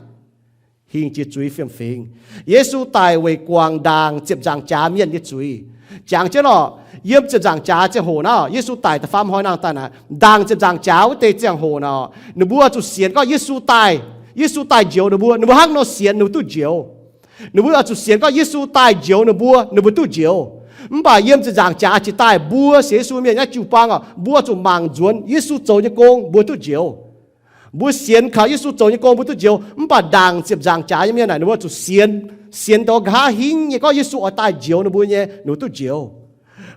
Hingh jiex zuiz fiem-fingx. Yesu daic weic guangc ndaangc ziepc nzaangc jaax mienh nyei zuiz. Jangx jienv oc, yiem ziepc nzaangc jaax ziangh hoc naaiv, Yesu daic da'faam hnoi nangh daaih naaic, ndaangc ziepc nzaangc jaax wuov deix ziangh hoc naaic, ninh mbuo zuqc sienx gorngv Yesu daaih, Yesu daaih njoux ninh mbuo. Ninh mbuo hnangv nor sienx ninh mbuo duqv njoux. Ninh mbuo oix zuqc sienx gorngv Yesu daaih njoux ninh mbuo, ninh mbuo duqv njoux. Mv baac yiem ziepc nzaangc jaax jiex daaih, mbuo sienx Yesu mienh naaiv jiu-baang oc, mbuo zuqc mangc nzuonx Yesu zoux nyei gong mbuo duqv njoux. Mbuo sienx kaux Yesu zoux nyei gong mbuo duqv njoux. Mv baac ndaangc ziepc nzaangc jaax nyei mienh naaic, ninh mbuo zuqc sienx, sienx dongh nqa'haav hingv nyei gorngv Yesu oix daaih njoux ninh mbuo nyei, ninh mbuo duqv njoux.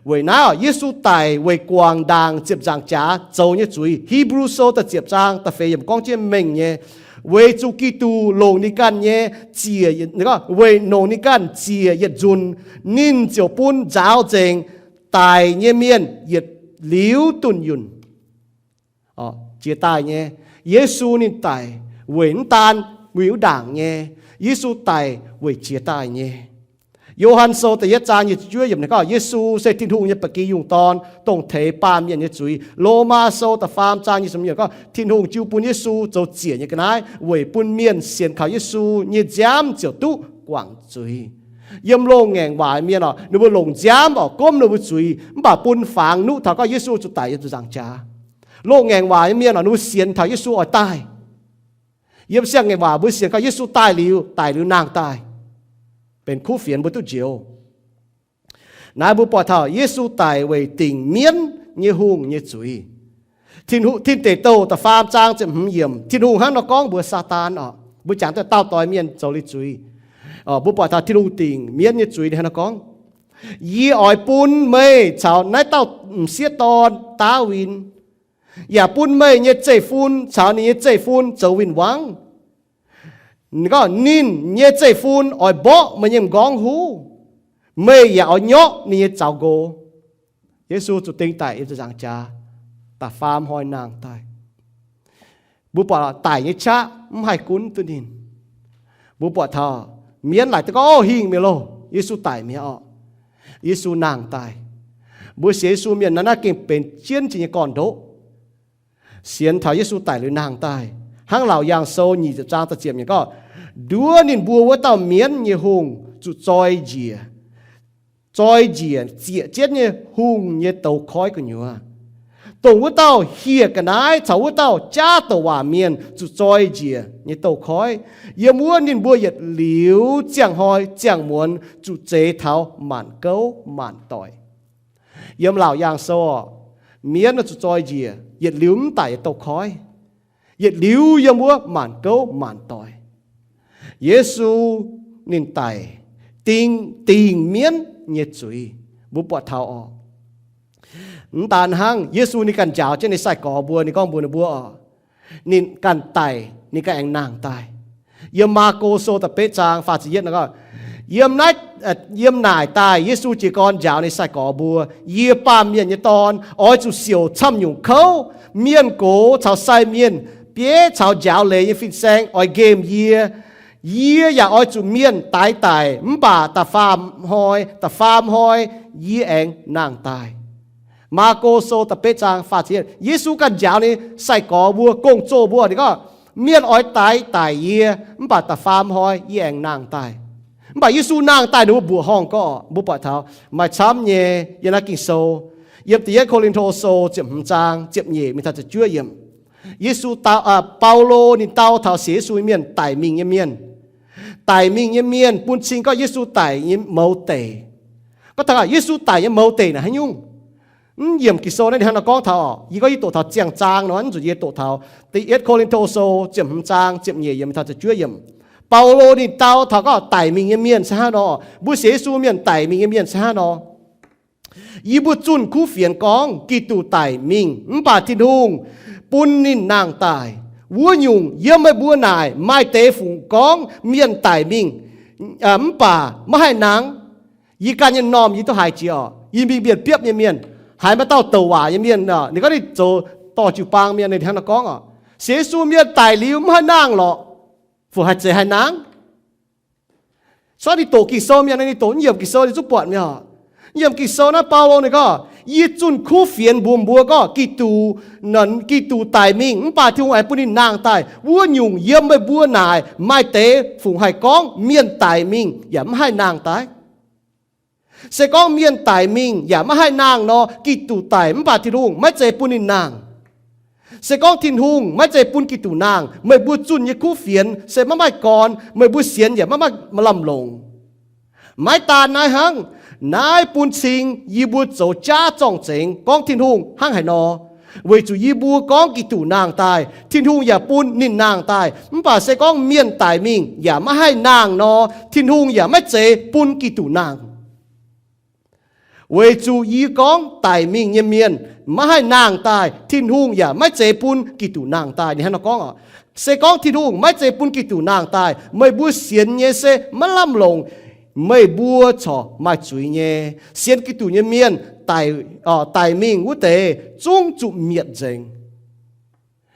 Weic naaiv oc, Yesu daic weic guangc ndaangc ziepc nzaangc jaax zoux nyei zuiz. Hipv^lu Sou da'ziepc zaang da'feix yiemc gorngv jienv mengh nyei, weic zuqc Giduc longc ninh ganh nyei ziec, weic longc ninh ganh ziec yietc nzunc, ninh ziouc bun nzaaux nzengc daic nyei mienh yietc liuz dunh yunh. Jiex daaih nyei. Yesu ninh daic weic mv daan wuov ndaangc nyei. Yesu daic weic jiex daaih nyei. Yo^han Sou da'yietv zaang nyic ziepc juov yiemc ninh gorngv Yesu se Tin-Hungh nyei ba'gi yungh dorn, dongh teix baamh mienh nyei zuiz. Lomaa Sou da'faam zaang nyic ziepc yiemc gorngv Tin-Hungh jiu bun Yesu zoux ziec nyei ga'naaiv weic bun mienh sienx kaux Yesu nyei nziaamv ziouc duqv guangc zuiz. Yiem loz-ngaengc waac mienh oc, ninh mbuo longc nziaamv oc gomv ninh mbuo zuiz, mv baac bun fangx nuqv taux gorngv Yesu zuqc daic yiem ziepc nzaangc jaax. Loz-ngaengc waac nyei mienh oc, ninh mbuo sienx taux Yesu oix daaih. Yiem siang-ngaengc waac mbuo sienx kaux Yesu daaih liuz, daic liuz nangh daaih, benx kuv fienx mbuo duqv njoux. Naaiv mbuo buatc taux Yesu daic weic dingc mienv nyei hungh nyei zuiz. Tin Deic Douh da'faam zaang ziepc hmz yiemc, Tin-Hungh hnangv nor gorngv mbuox Saadaan oc, mbuo jangx daaih daauh doix mienh zoux liuz zuiz. Mbuo buatc taux Tin-Hungh dingc mienv nyei zuiz ninh hnangv nor gorngv, Yie oix bun meih caux naaiv dauh m'sieqv dorn daav win, yaac bun meih nyei zeiv-fun caux ninh nyei zeiv-fun zoux win-wangv. Ninh gorngv, Ninh nyei zeiv-fun oix mborqv meih nyei m'nqorngv huv, meih yaac oix nyorqv ninh nyei zaux nqox. Yesu zuqc ding daic yiem ziepc nzaangc jaax, da'faam hnoi nangh daaih. Mbuo buatc daic nyei qaqv mv haih gunv duqv ninh. Mbuo buatc taux mienv laaic duqv gorngv, Ov, hingh mi'aqv loh, Yesu daic mi'aqv orqc. Yesu nangh daaih. Mbuo sienx Yesu mienh naaiv, naaiv gengh benx jienv jiex nyei gorn-ndoqv. Sienx taux Yesu daic liuz nangh daaih, hnangv Laauc Yaangh Sou nyic ziepc zaang da'ziepc yiemc gorngv, Nduov ninh mbuo wuov dauh mienv nyei hungh zuqc zoi njiec, zoi njiec zieqc jienv nyei hungh nyei douz-koiv gu'nyuoz. Dongh wuov dauh hieh ga'naaiv caux wuov dauh jaav douc waac mienh zuqc zoi njiec nyei douz-koiv. Yiem wuov ninh mbuo yietc liuz ziangh hnoi ziangh muonz zuqc zeix taux maanc gouv maanc doic. Yiem Laauc Yaangh Sou, mienv zuqc zoi njiec yietc liuz mv daic nyei douz-koiv, yietc liuz yiem wuov maanc gouv maanc doic. Yesu ninh daic dingc, dingc mienv nyei zuiz. Mbuo buatc taux oc, mv daan hnangv, Yesu ninh ganh njaaux jienv ninh sai-gorx mbuo, ninh gorngv mbuox ninh mbuo oc, ninh ganh daic, ninh ganh aengx nangh daaih. Yiem Maako Sou da'betv zaang faah ziepc yietv gorngv, yiem naaiv, yiem naaic daaih Yesu jiez gorn njaaux ninh sai-gorx mbuo, Yie, Baamh Mienh nyei Dorn, oix zuqc siouc camv nyungc kouv. Mienh gox caux sai mienh, bieiv caux njaaux leiz nyei fin-saeng oix nqemh yie. Yie yaac oix zuqc mienh daix daic, mv baac da'faam hnoi, da'faam hnoi yie aengx nangh daaih. Maako Sou da'betv zaang faah ziepc yietv, Yesu ganh njaaux ninh sai-gorx mbuo, gong-zoh mbuo, ninh gorngv, Mienh oix daix daic yie, mv baac da'faam hnoi yie aengx nangh daaih. Mv baac Yesu nangh daaih ninh mbuo mbuoqc horngh gorngv, mbuo buatc taux maaih camv nyei yiem naaiv Ging-Sou. Yiem Da'yietv Ko^lin^to Sou ziepc hmz zaang ziepc nyeic mingh taux ziepc juov yiemc, Yesu, Baulo ninh dau taux sienx Yesu nyei mienh, daic mingh nyei mienh. Daic mingh nyei mienh bun cing gorngv Yesu daic nyei mouz deic. Gorngv taux Yesu daic nyei mouz deic naaic haaix nyungc? Mv yiemc Ging-Sou naaiv ninh hnangv nor gorngv taux, yie gorngv yie doqc taux ziangh zaang nor, mv zuqc yie doqc taux Da'yietv Ko^lin^to Sou ziepc hmz zaang ziepc nyeic yiemc taux ziepc juov yiemc. Baulo ninh dau taux gorngv daic mingh nyei mienh se hnangv nor, mbuo sienx Yesu mienh daic mingh nyei mienh se hnangv nor. Yie mbuo zunh kuv fienx gorngv Giduc daic mingh mv baac Tin-Hungh bun ninh nangh daaih. Wuov nyungc, yiem meih mbuo naaic maaih deix fungc gorngv mienh daic mingh mv baac maiv haih nangh. Yie ganh nyei m'normh yie duqv haiz jiex oc. Yie mingh mbienc biopv nyei mienh, haiz maaih dauh douc waac nyei mienh, ninh gorngv ninh zoux dorh jiu-baang mienh, ninh hnangv nor gorngv oc, sienx Yesu mienh daic liuz mv haih nangh lorqc, fungc haih zeiz haih nangh? Sortv ninh doqc Ging-Sou mienh, ninh doqc yiemc Ging-Sou ninh zungv buatc mi'aqv. Yiemc Ging-Sou naaiv Baulo ninh gorngv, yie zunh kuv fienx mbuox mbuo gorngv Giduc, Giduc daic mingh mv baac Tin-Hungh aengx bun ninh nangh daaih. Wuov nyungc, yiem meih mbuo naaic maaih deix fungc haih gorngv mienh daic mingh yaac mv haih nangh daaih? Se gorngv mienh daic mingh yaac maiv haih nangh nor, Giduc daic mv baac Tin-Hungh maiv zeiz bun ninh nangh. Se gorngv Tin-Hungh maiv zeiz bun Giduc nangh, meih mbuo zunh nyei kuv fienx se maiv maaih gorn, meih mbuo sienx yaac maiv maaih lamh longc. Maiv daan naaiv hnangv, naaiv bun cing yie mbuo zoux jaav zorng-zengx gorngv Tin-Hungh hnangv haaix nor. Weic zuqc yie mbuo gorngv Giduc nangh daaih, Tin-Hungh yaac bun ninh nangh daaih. Mv baac se gorngv mienh daic mingh yaac maiv haih nangh nor, Tin-Hungh yaac maiv zeiz bun Giduc nangh. Weic zuqc yie gorngv daic mingh nyei mienh maiv haih nangh daaih, Tin-Hungh yaac maiv zeiz bun Giduc nangh daaih. Ninh hnangv nor gorngv oc, se gorngv Tin-Hungh maiv zeiz bun Giduc nangh daaih, meih mbuo sienx nyei se maiv lamh longc, meih mbuo corc maaih zuiz nyei. Sienx Giduc nyei mienh, daic mingh wuov deix zungv zuqc mietc nzengc.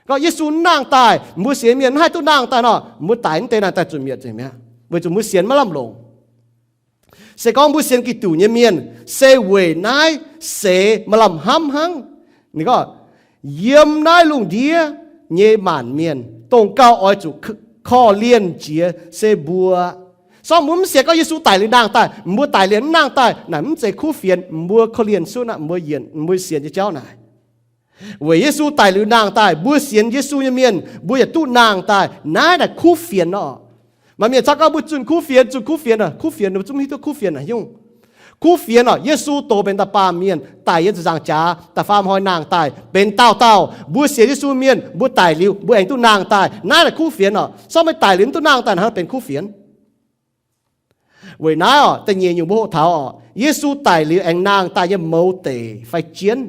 Gorngv Yesu nangh daaih, mbuo sienx mienh maiv haih duqv nangh daaih nor, mbuo daic wuov deix nangh daaih zuqc mietc nzengc mi'aqv, weic zuqc mbuo sienx maiv lamh longc. Se gorngv mbuo sienx Giduc nyei mienh se weic naaiv seix maaih lamh hnamv hnangv. Ninh gorngv, yiem naaiv lungh ndiev nyei maanc mienh, dongh gauh oix zuqc korv-lienh jiex se mbuo. Sorng mbuo mv sienx gorngv Yesu daic liuz nangh daaih, mbuo daic liuz mv nangh daaih, naaic mv zeiz kuv fienx. Mbuo korv-lienh suv naaic, mbuo yienc, mbuo sienx nyei jauv naaic. Weic Yesu daic liuz nangh daaih, mbuo sienx Yesu nyei mienh mbuo yaac duqv nangh daaih. Naaiv naaic kuv fienx nor. Maaih mienh camv gorngv mbuo zunh kuv fienx, zunh kuv fienx, kuv fienx, mbuo zungv hiuv duqv kuv fienx naaic nyungc. Kuv fienx orqc, Yesu doz benx da'baamh mienh daic yiem ziepc nzaangc jaax, da'faam hnoi nangh daaih benx dauh dauh. Mbuo sienx Yesu mienh mbuo daic liuz mbuo aengx duqv nangh daaih. Naaiv naaic kuv fienx orqc. Sorng meih daic liuz mv duqv nangh daaih hnangv benx kuv fienx. Weic naaiv orqc, da'nyeic nyungc mbuo hoqc taux orqc, Yesu daic liuz aengx nangh daaih nyei mouz deic fai jienv.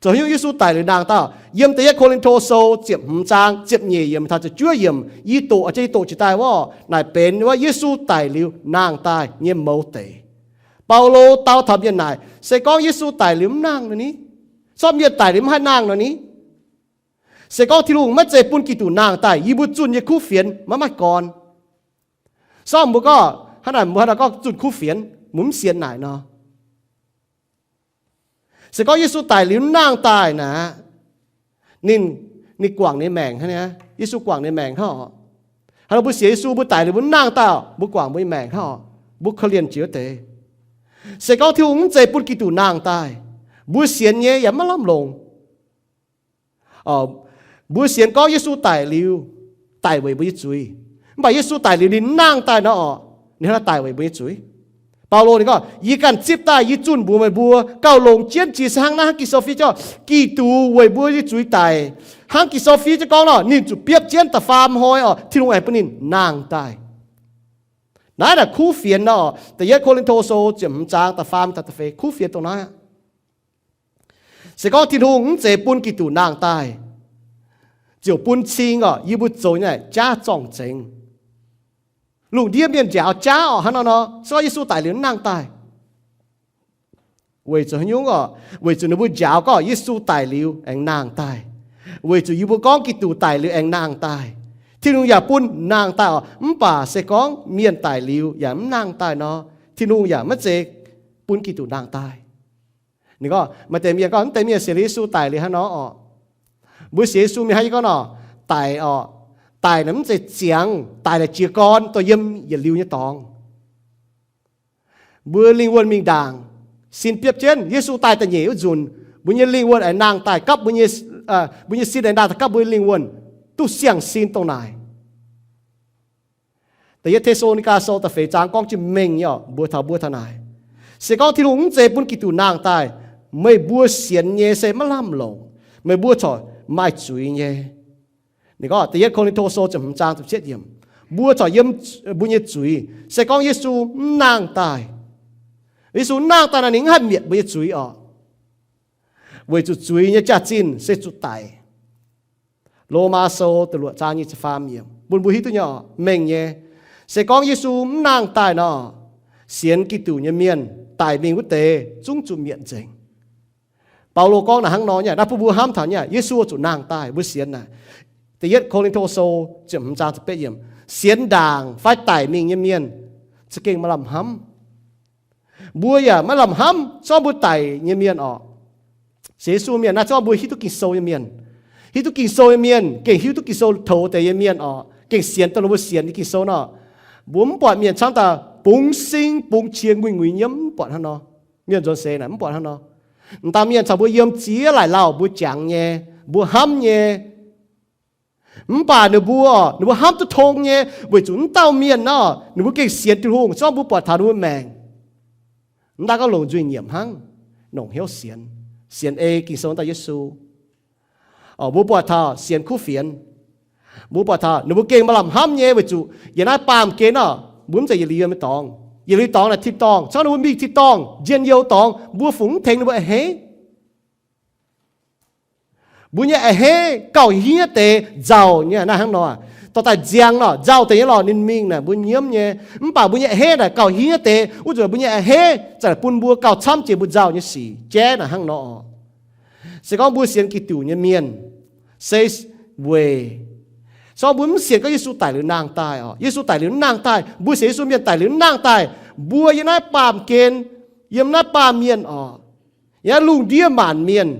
Zoux nyungc Yesu daic liuz nangh daaih, yiem da'yietv Ko^lin^to Sou ziepc hmz zaang ziepc nyeic yiemc taux ziepc juov yiemc, yie doqc, yie doqc jiex daaih wuov, naaic benx wuov Yesu daic liuz nangh daaih nyei mouz deic. Baulo dau taux mienh naaic, se gorngv Yesu daic liuz mv nangh nor ni, sorng mienh daic liuz mv haih nangh nor ni, se gorngv Tin-Hungh maiv zeiz bun Giduc nangh daaih, yie mbuo zunh nyei kuv fienx maiv maaih gorn. Sorng mbuo gorngv hnangv naaic, mbuo hnangv naaic gorngv zunh kuv fienx, mbuo mv sienx naaic nor. Se gorngv Yesu daic liuz mv nangh daaih naaic, ninh, ninh guangc ninh maengc hnangv. Yesu guangc ninh maengc hnangv orqc. Hnangv nor mbuo sienx Yesu mbuo daic liuz mbuo mv nangh daaih, mbuo guangc mbuo nyei maengc hnangv orqc. Mbuo korv-lienh jiex wuov deix. Se gorngv Tin-Hungh mv zeiz bun Giduc nangh daaih, mbuo sienx nyei yaac maiv lamh longc. Mbuo sienx gorngv Yesu daic liuz, daic weic mbuo nyei zuiz. Mv baac Yesu daic liuz ninh mv nangh daaih nor orqc, ninh hnangv naaiv daic weic mbuo nyei zuiz. Baulo ninh gorngv, yie ganh zipv daaih yie zunh mbuox meih mbuo, gauh longx jienv jiex se hnangv naaiv hnangv Ging-Sou fiev gorngv, Giduc weic mbuo nyei zuiz daic. Hnangv Ging-Sou fiev jienv gorngv nor, ninh zuqc biopv jienv da'faam hnoi orqc, Tin-Hungh aengx bun ninh nangh daaih. Naaiv naaic kuv fienx nor orqc, da'yietv Ko^lin^to Sou ziepc hmz zaang da'faam taux da'feix kuv fienx dongh naaiv. Se gorngv Tin-Hungh mv zeiz bun Giduc nangh daaih, ziouc bun cing orqc, yie mbuo zoux nyei jaav zorng-zengx. Lungh ndiev mienh njaaux jaav orqc, hnangv nor nor, se gorngv Yesu daic liuz mv nangh daaih. Weic zuqc haaix nyungc orqc? Weic zuqc ninh mbuo njaaux gorngv Yesu daic liuz aengx nangh daaih. Weic zuqc yie mbuo gorngv Giduc daic liuz aengx nangh daaih, Tin-Hungh yaac bun nangh daaih orqc. Mv baac se gorngv mienh daic liuz yaac mv nangh daaih nor, Tin-Hungh yaac maiv zeiz bun Giduc nangh daaih. Ninh gorngv, maaih deix mienh gorngv, mv deix mienh sienx Yesu daic liuz hnangv nor orqc. Mbuo sienx Yesu mienh hnangv yie gorngv nor, daic orqc, daic naaic mv zeiz ziangx, daic naaic jiez gorn dorh yiem yietc liuz nyei dorngx. Mbuo lingh wuonh mingh ndaangc, sin biopv jienv. Yesu daaih da'nyeic wuov nzunc, mbuo nyei lingh wuonh aengx nangh daaih gapv mbuo nyei, mbuo nyei sin aengx nangh daaih gapv mbuo nyei lingh wuonh, duqv siang-sin dongh naaic. Da'yietv Te^saa^lo^ni^gaa Sou da'feix zaang gorngv jienv mengh nyei orqc, mbuox taux mbuo taux naaic, se gorngv Tin-Hungh mv zeiz bun Giduc nangh daaih, meih mbuo sienx nyei se maiv lamh longc, meih mbuo corc maaih zuiz nyei. Ninh gorngv da'yietv Ko^lin^to Sou ziepc hmz zaang ziepc cietv yiemc, mbuo corc yiem mbuo nyei zuiz. Se gorngv Yesu mv nangh daaih, Yesu mv nangh daaih nor ninh mv haih mietc mbuo nyei zuiz orqc. Weic zuqc zuiz nyei jaax-zinh se zuqc daic. Lomaa Sou da'luoqc zaang nyic ziepc faam yiemc bun mbuo hiuv duqv nyei orqc, mengh nyei. Se gorngv Yesu mv nangh daaih nor, sienx Giduc nyei mienh daic mingh wuov deix zungv zuqc mietc nzengc. Baulo gorngv naaic hnangv nor nyei. Naaiv bun mbuo hnamv taux nyei, Yesu zuqc nangh daaih, mbuo sienx naaic. Da'yietv Ko^lin^to Sou ziepc hmz zaang ziepc betv yiemc, sienx ndaangc fai daic mingh nyei mienh za'gengh maaih lamh hnamv. Mbuo yaac maiv lamh hnamv zorqv mbuo daic nyei mienh orqc. Sienx Yesu mienh naaiv zorqv mbuo hiuv duqv Ging-Sou nyei mienh. Hiuv duqv Ging-Sou nyei mienh gengh hiuv duqv Ging-Sou toux deix nyei mienh orqc, gengh sienx dongh mbuo sienx nyei Ging-Sou nor. Mbuo mv buatc mienh camv daaih bungx sing bungx qiex nguiz-nguiz nyiemv, mv buatc hnangv nor. Mienh nzuonx seix naaic mv buatc hnangv nor. M'daaih mienh caux mbuo yiem ziex laaic lauh, mbuo jangx nyei, mbuo hnamv nyei. Mv baac ninh mbuo orqc, ninh mbuo hnamv duqv tong nyei, weic zuqc mv dauh mienh nor, ninh mbuo gengh sienx Tin-Hungh, zorqv mbuo buatc taux ninh mbuo maengc. Mv daaih gorngv longc nzuih nyiemc hnangv, longc hnyouv sienx, sienx ei Ging-Sou daaih Yesu. Mbuo buatc taux sienx kuv fienx, mbuo buatc taux ninh mbuo gengh maaih lamh hnamv nyei, weic zuqc yiem naaiv baamh gen nor, mbuo mv zeiz yietc liuz nyei dorngx. Yietc liuz dorngx naaic tin-dorngh, zorqv ninh mbuo mingh tin-dorngh njien-youh dorngx, mbuo fungc mv tengx ninh mbuo a'hneiv. Mbuo nyei a'hneiv gauh hniev deix nzauh nyei naaiv hnangv nor. Dorh daaih nziang nor, nzauh deix nyei lorqc, ninh mingh naaic mbuo nyiemv nyei. Mv baac mbuo nyei a'hneiv naaic gauh hniev deix, wuov nzunc mbuo nyei a'hneiv za'gengh bun mbuo gauh camv jiex mbuo nzauh nyei sic jaiv naaic hnangv nor. Se gorngv mbuo sienx Giduc nyei mienh, se weic, se gorngv mbuo mv sienx gorngv Yesu daic liuz nangh daaih orqc, Yesu daic liuz mv nangh daaih, mbuo sienx Yesu mienh daic liuz mv nangh daaih, Mbuo yiem naaiv baamh gen, yiem naaiv baamh mienh oc, yaac lungh ndiev maanc mienh,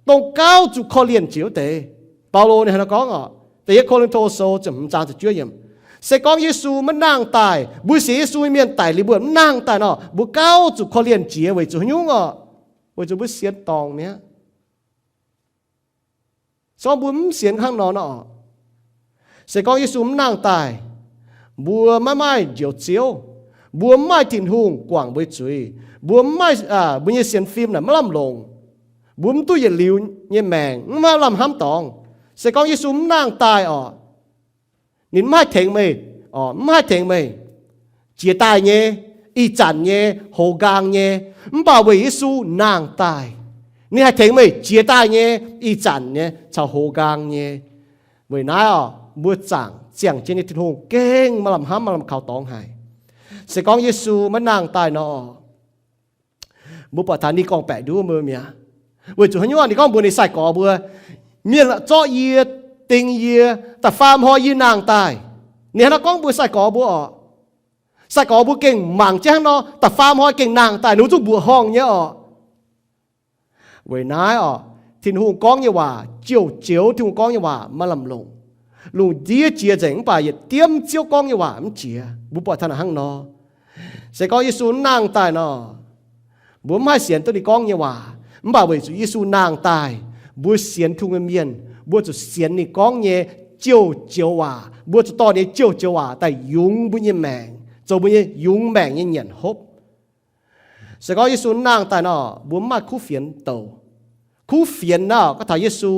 dongh gauh zuqc korv-lienh jiex wuov deix. Baulo ninh hnangv naaiv gorngv oc, Da'yietv Ko^lin^to Sou ziepc hmz zaang ziepc juov yiemc, se gorngv Yesu maiv nangh daaih, mbuo sienx Yesu nyei mienh daic liuz mbuo mv nangh daaih nor, mbuo gauh zuqc korv-lienh jiex weic zuqc haaix nyungc oc? Weic zuqc mbuo sienx dorngc mi'aqv. Se gorngv mbuo mv sienx hnangv nor nor, se gorngv Yesu mv nangh daaih, mbuo maiv maaih Njoux Ziouv, mbuo mv maaih Tin-Hungh guangc mbuo nyei zuiz, mbuo mv maaih, mbuo nyei sienx fim naaic maiv lamh longc, mbuo mv duqv yietc liuz nyei maengc, mv maaih lamh hnamv dorngx. Se gorngv Yesu mv nangh daaih oc, ninh mv haih tengx meih, mv haih tengx meih jiex daaih nyei, ih zanc nyei, hoz nqaang nyei. Mv baac weic Yesu nangh daaih, ninh haih tengx meih jiex daaih nyei, ih zanc nyei caux hoz nqaang nyei. Weic naaiv oc, mbuo zaangc ziangh jienv nyei Tin-Hungh gengh maaih lamh hnamv, maaih lamh kaux dorngx haic. Se gorngv Yesu maiv nangh daaih nor, mbuo buatc taux ninh gorngv-baeqc nduov mbuo mi'aqv. Weic zuqc haaix nyungc? Ninh gorngv mbuox ninh sai-gorx mbuo, mienh zorqv yie, ding yie, da'faam hnoi yie nangh daaih. Ninh hnangv naaiv gorngv mbuox sai-gorx mbuo oc. Sai-gorx mbuo gengh mangc jienv hnangv nor, da'faam hnoi gengh nangh daaih, ninh mbuo zungv mbuoqc horngh nyei oc. Weic naaiv oc, Tin-Hungh gorngv nyei waac jouh joux, Tin-Hungh gorngv nyei waac maaih lamh longc. Lungh ndiev jiex nzengc mv baac yietc diemv Ziouv gorngv nyei waac mv jiex. Mbuo buatc taux naaic hnangv nor. Se gorngv Yesu mv nangh daaih nor, mbuo mv haih sienx duqv ninh gorngv nyei waac. Mv baac weic zuqc Yesu nangh daaih, mbuo sienx Tin-Hungh nyei mienh, mbuo zuqc sienx ninh gorngv nyei jouh joux waac, mbuo zuqc dorh nyei jouh joux waac daaih yungz mbuo nyei maengc, zoux mbuo nyei yungz maengc nyei nyanc hopv. Se gorngv Yesu mv nangh daaih nor, mbuo mv maaih kuv fienx douc. Kuv fienx naaiv gorngv taux Yesu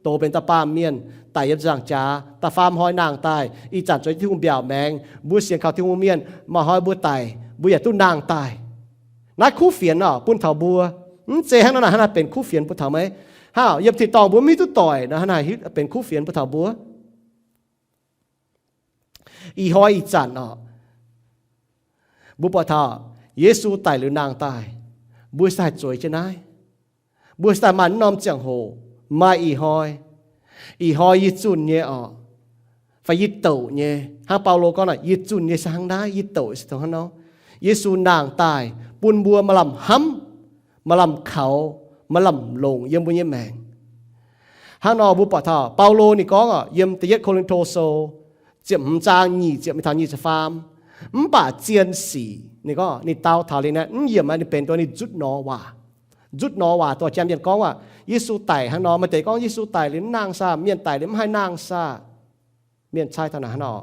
doz benx da'baamh mienh, daic yiem ziepc nzaangc jaax, da'faam hnoi nangh daaih, ih zanc zueiz Tin-Hungh mbiaauc maengx. Mbuo sienx kaux Tin-Hungh mienh, maaih hnoi mbuo daic, mbuo yaac duqv nangh daaih. Naaiv kuv fienx oc bun taux mbuo. Mv zeiz hnangv nor naaic hnangv naaic benx kuv fienx bun taux meih. Hnangv yiem tin-dorngh mbuo mv hiuv duqv doic nor, hnangv naaic benx kuv fienx bun taux mbuo. Ih hnoi ih zanc oc, mbuo buatc taux Yesu daic liuz nangh daaih, mbuo se haih zueiz jienv naaiv. Mbuo se daaih maaih naaiv norm ziangh hoc, maaih ih hnoi. Ih hnoi yie zunh nyei oc, fai yie douc nyei. Hnangv Baulo gorngv naaic, yie zunh nyei se hnangv naaiv, yie douc se dongh hnangv nor. Yesu nangh daaih bun mbuo maaih lamh hnamv, maaih lamh kaux, maaih lamh longc yiem mbuo nyei maengc. Hnangv nor mbuo buatc taux Baulo ninh gorngv oc, yiem Da'yietv Ko^lin^to Sou ziepc hmz zaang nyic ziepc mingh taux nyic ziepc faam, mv baac zien sic, ninh gorngv ninh dau taux liuz naaiv, mv yiemc ninh benx dongh ninh nzutv nor waac. Nzutv nor waac dorh janx mienh gorngv aqv, Yesu daic hnangv nor, maaih deix gorngv Yesu daic liuz mv nangh saah, mienh daic liuz mv haih nangh saah. Mienh cai taux naaic hnangv nor.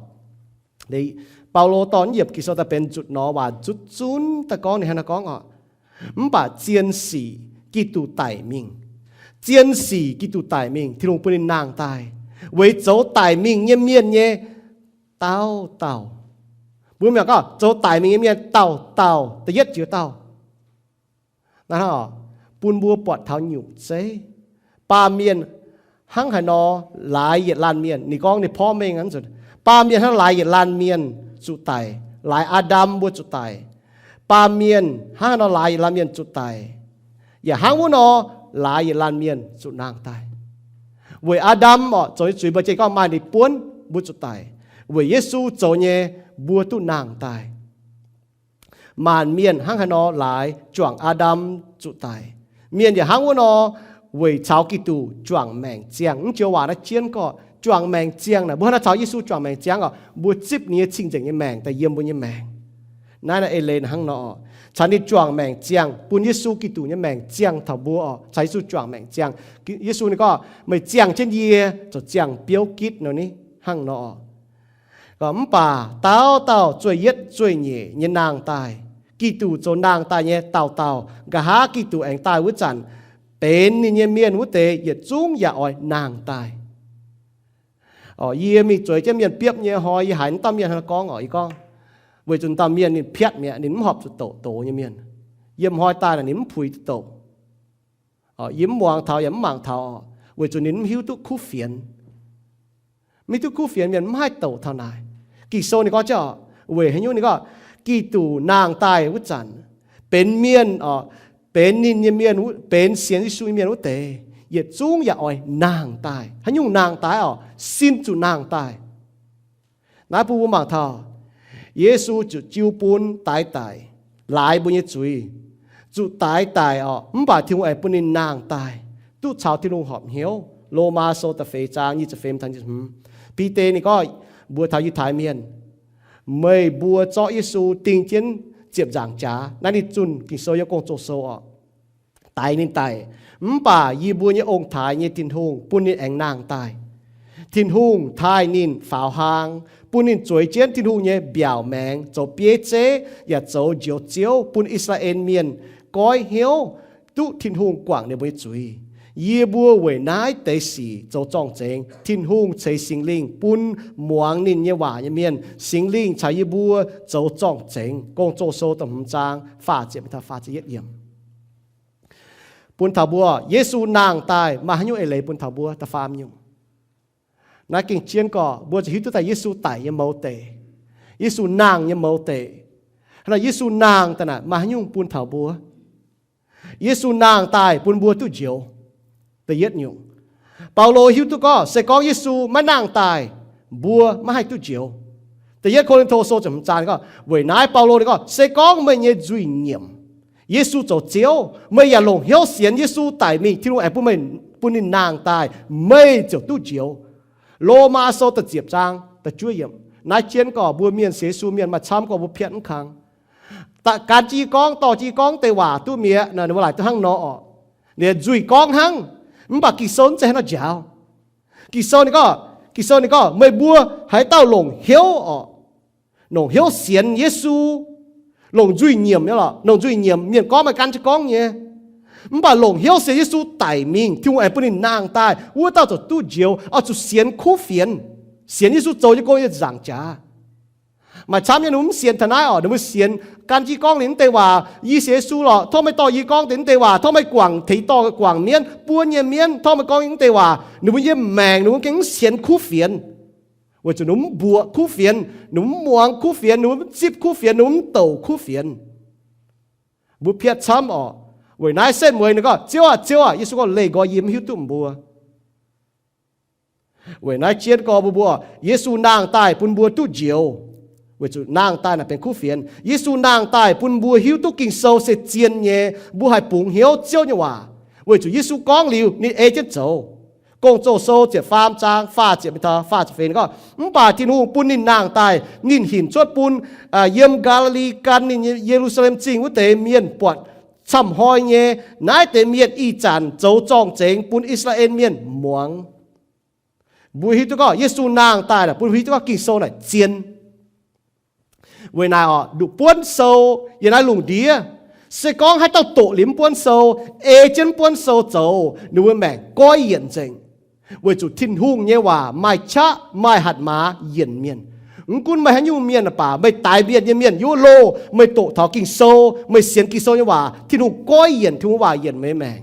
Baulo dorh yiemc Ging-Sou daaih benx nzutv nor waac nzutv zunv daaih gorngv ninh hnangv nor gorngv oc, mv baac zien sic Giduc daic mingh. Zien sic Giduc daic mingh, Tin-Hungh bun ninh nangh daaih, weic zoux daic mingh nyei mienh nyei dauh dauh. Mbuo mienh gorngv zoux daic mingh nyei mienh dauh dauh, da'yietv jiex dauh. Naaiv hnangv oc, bun mbuo buatc taux nyungc zeiv. Baamh mienh hnangv haaix nor laaix yietc laanh mienh, ninh gorngv ninh porv mengh nzunc, baamh mienh hnangv laaix yietc laanh mienh zuqc daic, laaix Aa^ndam mbuo zuqc daic. Baamh mienh hnangv haaix nor laaix yietc laanh mienh zuqc daic, yaac hnangv wuov nor laaix yietc laanh mienh zuqc nangh daaih. Weic Aa^ndam oc, zoux nyei zuiz mbuo jiex gorngv maaih ninh buonv mbuo zuqc daic. Weic Yesu zoux nyei, mbuo duqv nangh daaih. Maanc mienh hnangv haaix nor laaix juangc Aa^ndam zuqc daic, mienh yaac hnangv wuov nor weic caux Giduc juangc maengc ziangh. Mv joux waac naaiv jienv gorngv juangc maengc ziangh naaic, mbuo hnangv naaiv caux Yesu juangc maengc ziangh oc, mbuo zipv ninh nyei cing-nzengc nyei maengc daaih yiem mbuo nyei maengc. Naaiv naaiv eix leiz hnangv nor oc, caux ninh juangc maengc ziangh, bun Yesu Giduc nyei maengc ziangh taux mbuo oc, caux Yesu juangc maengc ziangh. Yesu ninh gorngv, meih ziangh jienv yie zoux ziangh biouv gitv nor ni, hnangv nor oc. Mv baac dauh dauh zueih yietv zueih nyeic nyei nangh daaih. Giduc zoux nangh daaih nyei dauh dauh. Nqa'haav Giduc aengx daaih wuov zanc, benx ninh nyei mienh wuov deix yietc zungv yaac oix nangh daaih. Yie mingh zueiz jienv mienh biopv nyei hnoi, yie haiz wuov dauh mienh hnangv gorngv oc, yie gorngv, weic zuqc dauh mienh ninh piatv mi'aqv, ninh mv horpc zuqc doqc doz nyei mienh. Yiem hnoi daaih naaic ninh mv puix duqv doqc. Yie mv muangx taux yaac mv mangc taux, weic zuqc ninh mv hiuv duqv kuv fienx. Mv hiuv duqv kuv fienx mienh mv haih doqc taux naaic. Ging-Sou ninh gorngv jienv oc, weic haaix nyungc ninh gorngv, Giduc nangh daaih wuov zanc, benx mienh oc, benx ninh nyei mienh, benx sienx Yesu nyei mienh wuov deix yietc zungv yaac oix nangh daaih. Haaix nyungc nangh daaih oc? Sin zuqc nangh daaih. Naaiv bun mbuo mangc taux, Yesu zuqc jiu bun daix daic, laaix mbuo nyei zuiz, zuqc daix daic orqc. Mv baac Tin-Hungh aengx bun ninh nangh daaih, duqv caux Tin-Hungh horpc hnyouv. Lomaa Sou da'feix zaang nyic ziepc feix taux nyic ziepc hmz. Bide ninh gorngv mbuox taux Yiutai Mienh, meih mbuo zorqv Yesu ding jienv ziepc nzaangc jaax. Naaiv ninh zunh Ging-Sou yiem Gong-Zoh Sou orqc, daix ninh daic. Mv baac yie mbuo nyei ong-taaix nyei Tin-Hungh bun ninh aengx nangh daaih. Tin-Hungh taaih ninh faaux hlang, bun ninh zueiz jienv Tin-Hungh nyei mbiaauc maengx, zoux bieiv zeiv yaac zoux njoux Ziouv, bun I^saa^laa^en Mienh goiv hnyouv duqv Tin-Hungh guangc ninh mbuo nyei zuiz. Yie mbuo weic naaiv deix sic zoux zorng-zengx. Tin-Hungh ceix Singx Lingh bun muangx ninh nyei waac nyei mienh. Singx Lingh caux yie mbuo zoux zorng-zengx. Gong-Zoh Sou da'hmz zaang faah ziepc, faah ziepc yietv yiemc. Bun taux mbuo, Yesu nangh daaih maaih haaix nyungc eix leiz bun taux mbuo? Da'faam nyungc, naaiv gengh jienv gorqv mbuo zuqc hiuv duqv daaih Yesu daic nyei mouz deix, Yesu nangh nyei mouz deix. Hnangv naaic Yesu nangh daaih naaic maaih haaix nyungc bun taux mbuo? Yesu nangh daaih bun mbuo duqv njoux. Da'yietv nyungc, Baulo hiuv duqv gorngv se gorngv Yesu maiv nangh daaih, mbuo maiv haih duqv njoux. Da'yietv Ko^lin^to Sou ziepc hmz zaang gorngv, weic naaiv Baulo ninh gorngv, se gorngv meih nyei nzuih nyiemc, Yesu zoux Ziouv, meih yaac longc hnyouv sienx Yesu daic mingh, Tin-Hungh aengx bun meih, bun ninh nangh daaih, meih ziouc duqv njoux. Lomaa Sou da'ziepc zaang da'juov yiemc. Naaiv jienv gorqv mbuo mienh sienx Yesu mienh maaih camv gorqv mbuo piatv mv kang. Gan jienv yie gorngv, dorh jienv yie gorngv deix waac duqv mi'aqv. Ninh mbuo laaic duqv hnangv nor orqc. Ninh nzuih gorngv hnangv, mv baac Ging-Sou mv zeiz hnangv nor njaaux. Ging-Sou ninh gorngv, Ging-Sou ninh gorngv meih mbuo haaix dauh longc hnyouv orqc, longc hnyouv sienx Yesu, longc nzuih nyiemc nyei lorqc. Longc nzuih nyiemc mienh gorngv maaih gan jienv gorngv nyei. Mv baac longc hnyouv sienx Yesu daic mingh, Tin-Hungh aengx bun ninh nangh daaih, wuov dauh ziouc duqv njoux. Oix zuqc sienx kuv fienx, sienx Yesu zoux nyei gong nyei nzaangc jaax. Maaih camv nyei ninh mbuo mv sienx taux naaiv orqc, ninh mbuo sienx gan jienv gorngv ninh mv deix waac, yie sienx Yesu lorqc, tov meih dorh yie gorngv deix mv deix waac, tov meih guangc teix dorh guangc mienv, buonv nyei mienv, tov meih gorngv mv deix waac. Ninh mbuo nyei maengc ninh mbuo gengh mv sienx kuv fienx, weic zuqc ninh mbuo mv mbuoqc kuv fienx, ninh mbuo mv muangx kuv fienx, ninh mbuo mv zipv kuv fienx, ninh mbuo mv douc kuv fienx. Mbuo piatv camv orqc. Weic naaiv setv mueiz ninh gorngv, Ziouv aah! Ziouv aah! Yesu gorngv, leih nqoi yie, mv hiuv duqv mbuo. Weic naaiv jienv gorqv mbuo, mbuo, Yesu nangh daaih bun mbuo duqv njoux. Weic zuqc nangh daaih naaic benx kuv fienx. Yesu nangh daaih bun mbuo hiuv duqv Ging-Sou se zien nyei, mbuo haih bungx hnyouv Ziouv nyei waac. Weic zuqc Yesu gorngv liuz ninh ei jienv zoux. Gong-Zoh Sou ziepc faam zaang faah ziepc mingh taux faah ziepc feix gorngv, mv baac Tin-Hungh bun ninh nangh daaih, ninh hinc cuotv bun yiem Gaa^li^li gan ninh nyei Ye^lu^saa^lem Zingh wuov deix mienh buatc camv-hnoi nyei. Naaiv deix mienh ih zanc zoux zorng-zengx bun I^saa^laa^en Mienh muangx. Mbuo hiuv duqv gorngv Yesu nangh daaih naaic bun mbuo hiuv duqv gorngv Ging-Sou naaic zien. Weic naaic orqc, nduqc buonv sou yiem naaiv lungh ndiev, se gorngv haaix dauh doqc liuz mv buonv sou, ei jienv mv buonv sou zoux, ninh mbuo maengc goiv yienc nzengc. Weic zuqc Tin-Hungh nyei waac maaih qaqv maaih hatc maaz yienc mienh. Mv gunv meih haaix nyungc mienh baac, meih daix mienh nyei mienh yiem wuov loh, meih doqc taux Ging-Sou, meih sienx Ging-Sou nyei waac, Tin-Hungh goiv yienc, Tin-Hungh waac yienc meih nyei maengc.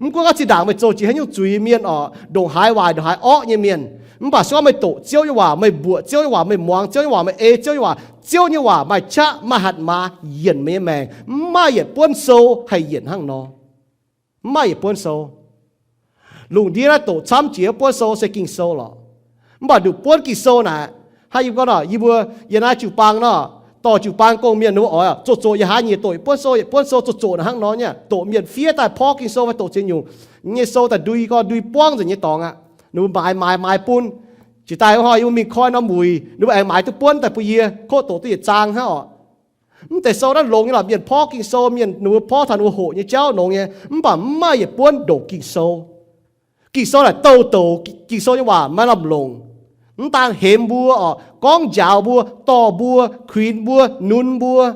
Mv gunv gorngv zinh ndaangc meih zoux jiex haaix nyungc zuiz mienh orqc, ndongc haaix waaic ndongc haaix orqv nyei mienh, mv baac se gorngv meih doqc Ziouv nyei waac, meih mbuoqc Ziouv nyei waac, meih muangx Ziouv nyei waac, meih ei Ziouv nyei waac, Ziouv nyei waac maaih qaqv maaih hatc maaz yienc meih nyei maengc. Mv maaih yietc buonv sou haih yienc hnangv nor. Mv maaih yietc buonv sou. Lungh ndiev naaiv doqc camv jiex buonv sou se Ging-Sou lorqc. Mv baac nduqc buonv Ging-Sou naaic, haaix yie gorngv nor, yie mbuo yiem naaiv jiu-baang nor, dorh jiu-baang gong-mienh ninh mbuo oix zoqc zoqc yaac haaix nyungc doqc buonv sou, yietc buonv sou zoqc zoqc naaic hnangv nor nyei. Doqc mienh fiev daaih porv Ging-Sou fai doqc ziex nyungc nyei sou daaih ndui gorngv ndui buangv nzengc nyei dorngx aqv. Ninh mbuo maaiz maaiz maaiz bun. Jiex daaih hnoi yie mbuo mingh koi norm wuic, ninh mbuo aengx maaiz duqv buonv daaih bun yie, kov doqc duqv yietc zaang hnangv orqc. Mv deix sou naaiv longx nyei lorqc, mienh porv Ging-Sou, mienh ninh mbuo porv taux ninh mbuo hoqc nyei jauv longx nyei, mv baac mv maaih yietc buonv ndongc Ging-Sou. Ging-Sou naaic douh douc, Ging-Sou nyei waac maaih lamh longc. Mv daan hemx mbuo orqc, gorngv njaaux mbuo, dorh mbuo, kuinx mbuo, nunz mbuo,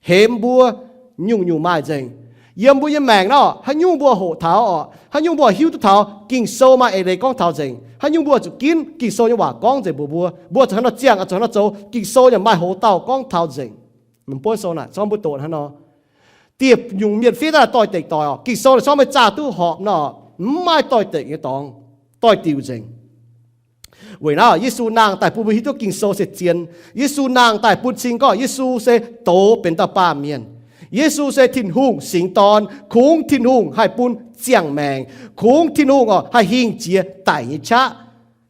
hemx mbuo, nyungc-nyungc maaih nzengc. Yiem mbuo nyei maengc naaiv orqc, haaix nyungc mbuo hoqc taux orqc, haaix nyungc mbuo hiuv duqv taux, Ging-Sou maaih eix leiz gorngv taux nzengc. Haaix nyungc mbuo zuqc ginv Ging-Sou nyei waac gorngv nzengc mbuox mbuo, mbuo zuqc hnangv nor ziangh, zuqc hnangv nor zoux. Ging-Sou yaac maaih hoz dauh gorngv taux nzengc. Buonv sou naaic zorqv mbuo doqc hnangv nor. Dieh nyungc mienh fiev daaih doix-dekc doic orqc, Ging-Sou naaic zorqv meih zaah duqv horpc nor, mv maaih doix-dekc nyei dorngx, doix-diuc nzengc. Weic naaiv Yesu nangh daaih bun mbuo hiuv duqv Ging-Sou se zien. Yesu nangh daaih bun cing gorngv Yesu se doz benx dauh baamh mienh. Yesu se Tin-Hungh singx dorn, kungx Tin-Hungh haih bun ziangh maengc, kungx Tin-Hungh orqc haih hingh jiex daic nyei qaqv.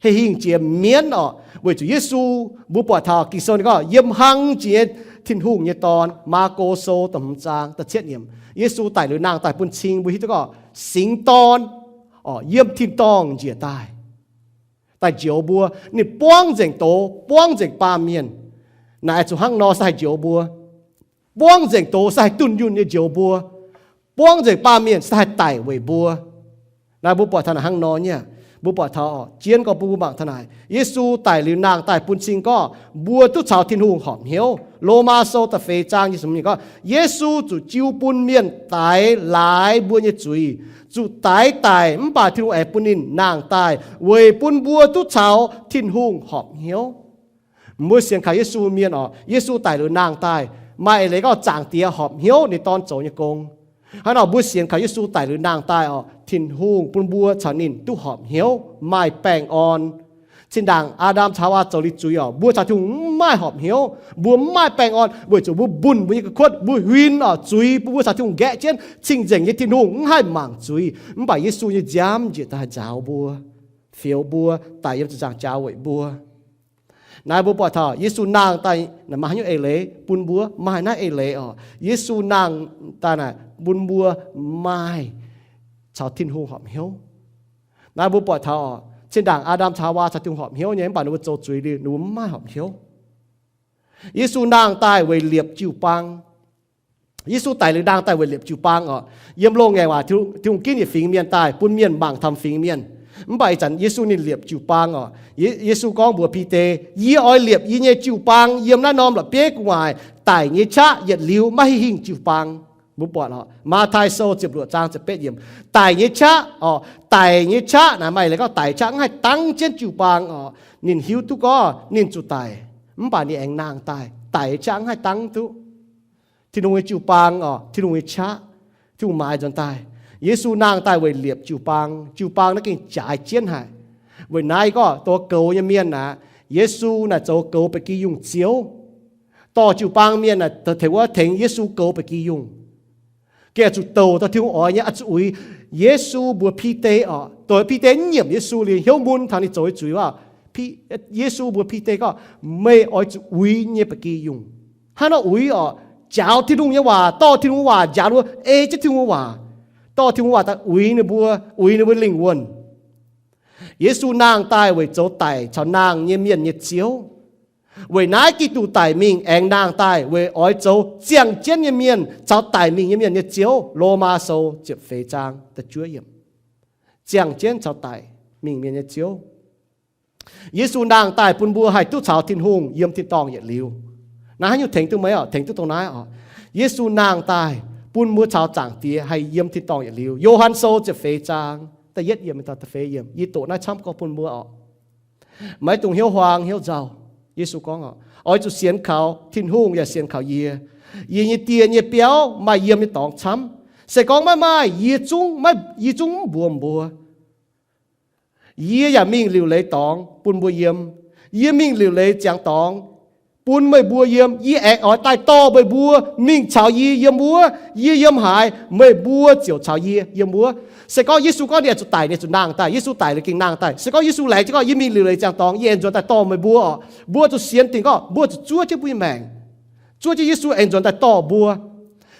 Hei hingh jiex mienv orqc, weic zuqc Yesu, mbuo buatc taux Ging-Sou ninh gorngv yiem hlang jiex nyei Tin-Hungh nyei Dorn. Maako Sou da'hmz zaang da'cietv yiemc, Yesu daic liuz nangh daaih bun cing mbuo hiuv duqv gorngv singx dorn, orqc, yiem tin-dorngh njiec daaih, daaih njoux mbuo. Ninh buangv nzengc doz, buangv nzengc baamh mienh. Naaic zuqc hnangv nor se haih njoux mbuo. Buangv nzengc doz se haih dunh yunh nyei njoux mbuo. Buangv nzengc baamh mienh se haih daic weic mbuo. Naaiv mbuo buatc taux naaic hnangv nor nyei. Mbuo buatc taux jienv gorngv bun mbuo mangc taux naaic, Yesu daic liuz nangh daaih bun cing gorngv mbuo duqv caux Tin-Hungh horpc hnyouv. Lomaa Sou da'feix zaang nyei gorngv, Yesu zuqc jiu bun mienh daix laaix mbuo nyei zuiz, zuqc daix daic, mv baac Tin-Hungh aengx bun ninh nangh daaih weic bun mbuo duqv caux Tin-Hungh horpc hnyouv. Mbuo sienx kaux Yesu mienh orqc, Yesu daic liuz nangh daaih, maaih eix leiz gorngv Zaangc Diex horpc hnyouv ninh Dorn zoux nyei gong. Hnangv nor mbuo sienx kaux Yesu daic liuz nangh daaih orqc, Tin-Hungh bun mbuo caux ninh duqv horpc hnyouv, maaih baengh orn. Zinh ndaangc Aa^ndam caux Haawaa zoux liuz zuiz orqc, mbuo caux Tin-Hungh mv maaih horpc hnyouv, mbuo mv maaih baengh orn, weic zuqc mbuo mbunh mbuo nyei ga'kuotv, mbuo huin orqc, zuiz bun mbuo caux Tin-Hungh nqaeqv jienv. Cing-Nzengc nyei Tin-Hungh mv haih mangc zuiz, mv baac Yesu nyei nziaamv njiec daaih nzaaux mbuo, fioux mbuo, daic yiem ziepc nzaangc jaax weic mbuo. Naaiv mbuo buatc taux Yesu nangh daaih maaih haaix nyungc eix leiz bun mbuo? Maaih naaiv eix leiz orqc, Yesu nangh daaih naaic bun mbuo maaih caux Tin-Hungh horpc hnyouv. Naaiv mbuo buatc taux orqc, zinh ndaangc Aa^ndam caux Haawaa caux Tin-Hungh horpc hnyouv nyei, mv baac ninh mbuo zoux zuiz liuz ninh mbuo mv maaih horpc hnyouv. Yesu nangh daaih weic liepc jiu-baang. Yesu daic liuz nangh daaih weic liepc jiu-baang orqc. Yiem loz-ngaengc waac Tin-Hungh ginv yietc fingx mienh daaih bun mienh mangc taux fingx mienh. Mv baac ih zanc Yesu ninh liepc jiu-baang orqc. Yesu gorngv mbuox Bide, Yie oix liepc yie nyei jiu-baang yiem naaiv norm la'bieiv gu'nguaaic. Daic nyei qaqv yietc liuz maiv hingh jiu-baang. Mbuo buatc orqc, Matv^tai Sou ziepc luoqc zaang ziepc betv yiemc, daic nyei qaqv orqc, daic nyei qaqv naaic maaih eix leiz gorngv daic qaqv mv haih dangv jienv jiu-baang orqc. Ninh hiuv duqv gorngv ninh zuqc daic, mv baac ninh aengx nangh daaih. Daic nyei qaqv mv haih dangv duqv. Tin-Hungh nyei jiu-baang orqc, Tin-Hungh nyei qaqv, Tin-Hungh maaiz nzuonx daaih. Yesu nangh daaih weic liepc jiu-baang. Jiu-baang naaiv gengh jaaix jienv haic. Weic naaiv gorngv doz goux nyei mienh aqv, Yesu naaic zoux goux ba'gi yungh Ziouv. Dorh jiu-baang mienh naaic tengx wuov tengx Yesu goux ba'gi yungh. Gengh zuqc douc dorh Tin-Hungh oix nyei, oix zuqc uix. Yesu mbuox Bide orqc, doix Bide mv nyiemc Yesu liuz hnyouv mun taux ninh zoux nyei zuiz wuov, Yesu mbuox Bide gorngv, Meih oix zuqc uix nyei ba'gi yungh. Hnangv nor uix orqc, njaaux Tin-Hungh nyei waac, dorh Tin-Hungh waac njaaux wuov, ei jienv Tin-Hungh waac, dorh Tin-Hungh waac daaih uix ninh mbuo, uix ninh mbuo lingh wuonh. Yesu nangh daaih weic zoux daic caux nangh nyei mienh nyei Ziouv. Weic naaiv Giduc daic mingh aengx nangh daaih weic oix zoux ziangh jienv nyei mienh caux daic mingh nyei mienh nyei Ziouv. Lomaa Sou ziepc feix zaang da'juov yiemc. Ziangh jienv caux daic mingh mienh nyei Ziouv. Yesu nangh daaih bun mbuo haih duqv caux Tin-Hungh yiem tin-dorngh yietc liuz. Naaiv haaix nyungc tengx duqv meih orqc? Tengx duqv dongh naaiv orqc. Yesu nangh daaih bun mbuo caux Zaangc Diex haih yiem tin-dorngh yietc liuz. Yo^han Sou ziepc feix zaang da'yietv yiemc, da'feix yiemc. Yie doqc naaiv camv gorngv bun mbuo orqc. Maiv dungx hnyouv huaang hnyouv nzauh. Yesu gorngv orqc, oix zuqc sienx kaux Tin-Hungh yaac sienx kaux yie. Yie nyei Die nyei biauv maaih yiem nyei dorngx camv. Se gorngv maiv maaih, yie zungv, yie zungv mv mbuox mbuo. Yie yaac mingh liuc leiz dorngx bun mbuo yiem. Yie mingh liuc leiz ziangx dorngx bun meih mbuo yiem. Yie aengx oix daaih dorh meih mbuo mingh caux yie yiem wuov. Yie yiem haaix, meih mbuo ziouc caux yie yiem wuov. Se gorngv Yesu gorngv ninh zuqc daic, ninh zuqc nangh daaih. Yesu daic liuz gengh nangh daaih. Se gorngv Yesu laengz jienv gorngv, Yie mingh liuc leiz ziangx dorngx, yie aengx nzuonx daaih dorh meih mbuo orqc, mbuo zuqc sienx dingc gorngv mbuo zuqc zuov jienv mbuo nyei maengc, zuov jienv Yesu aengx nzuonx daaih dorh mbuo.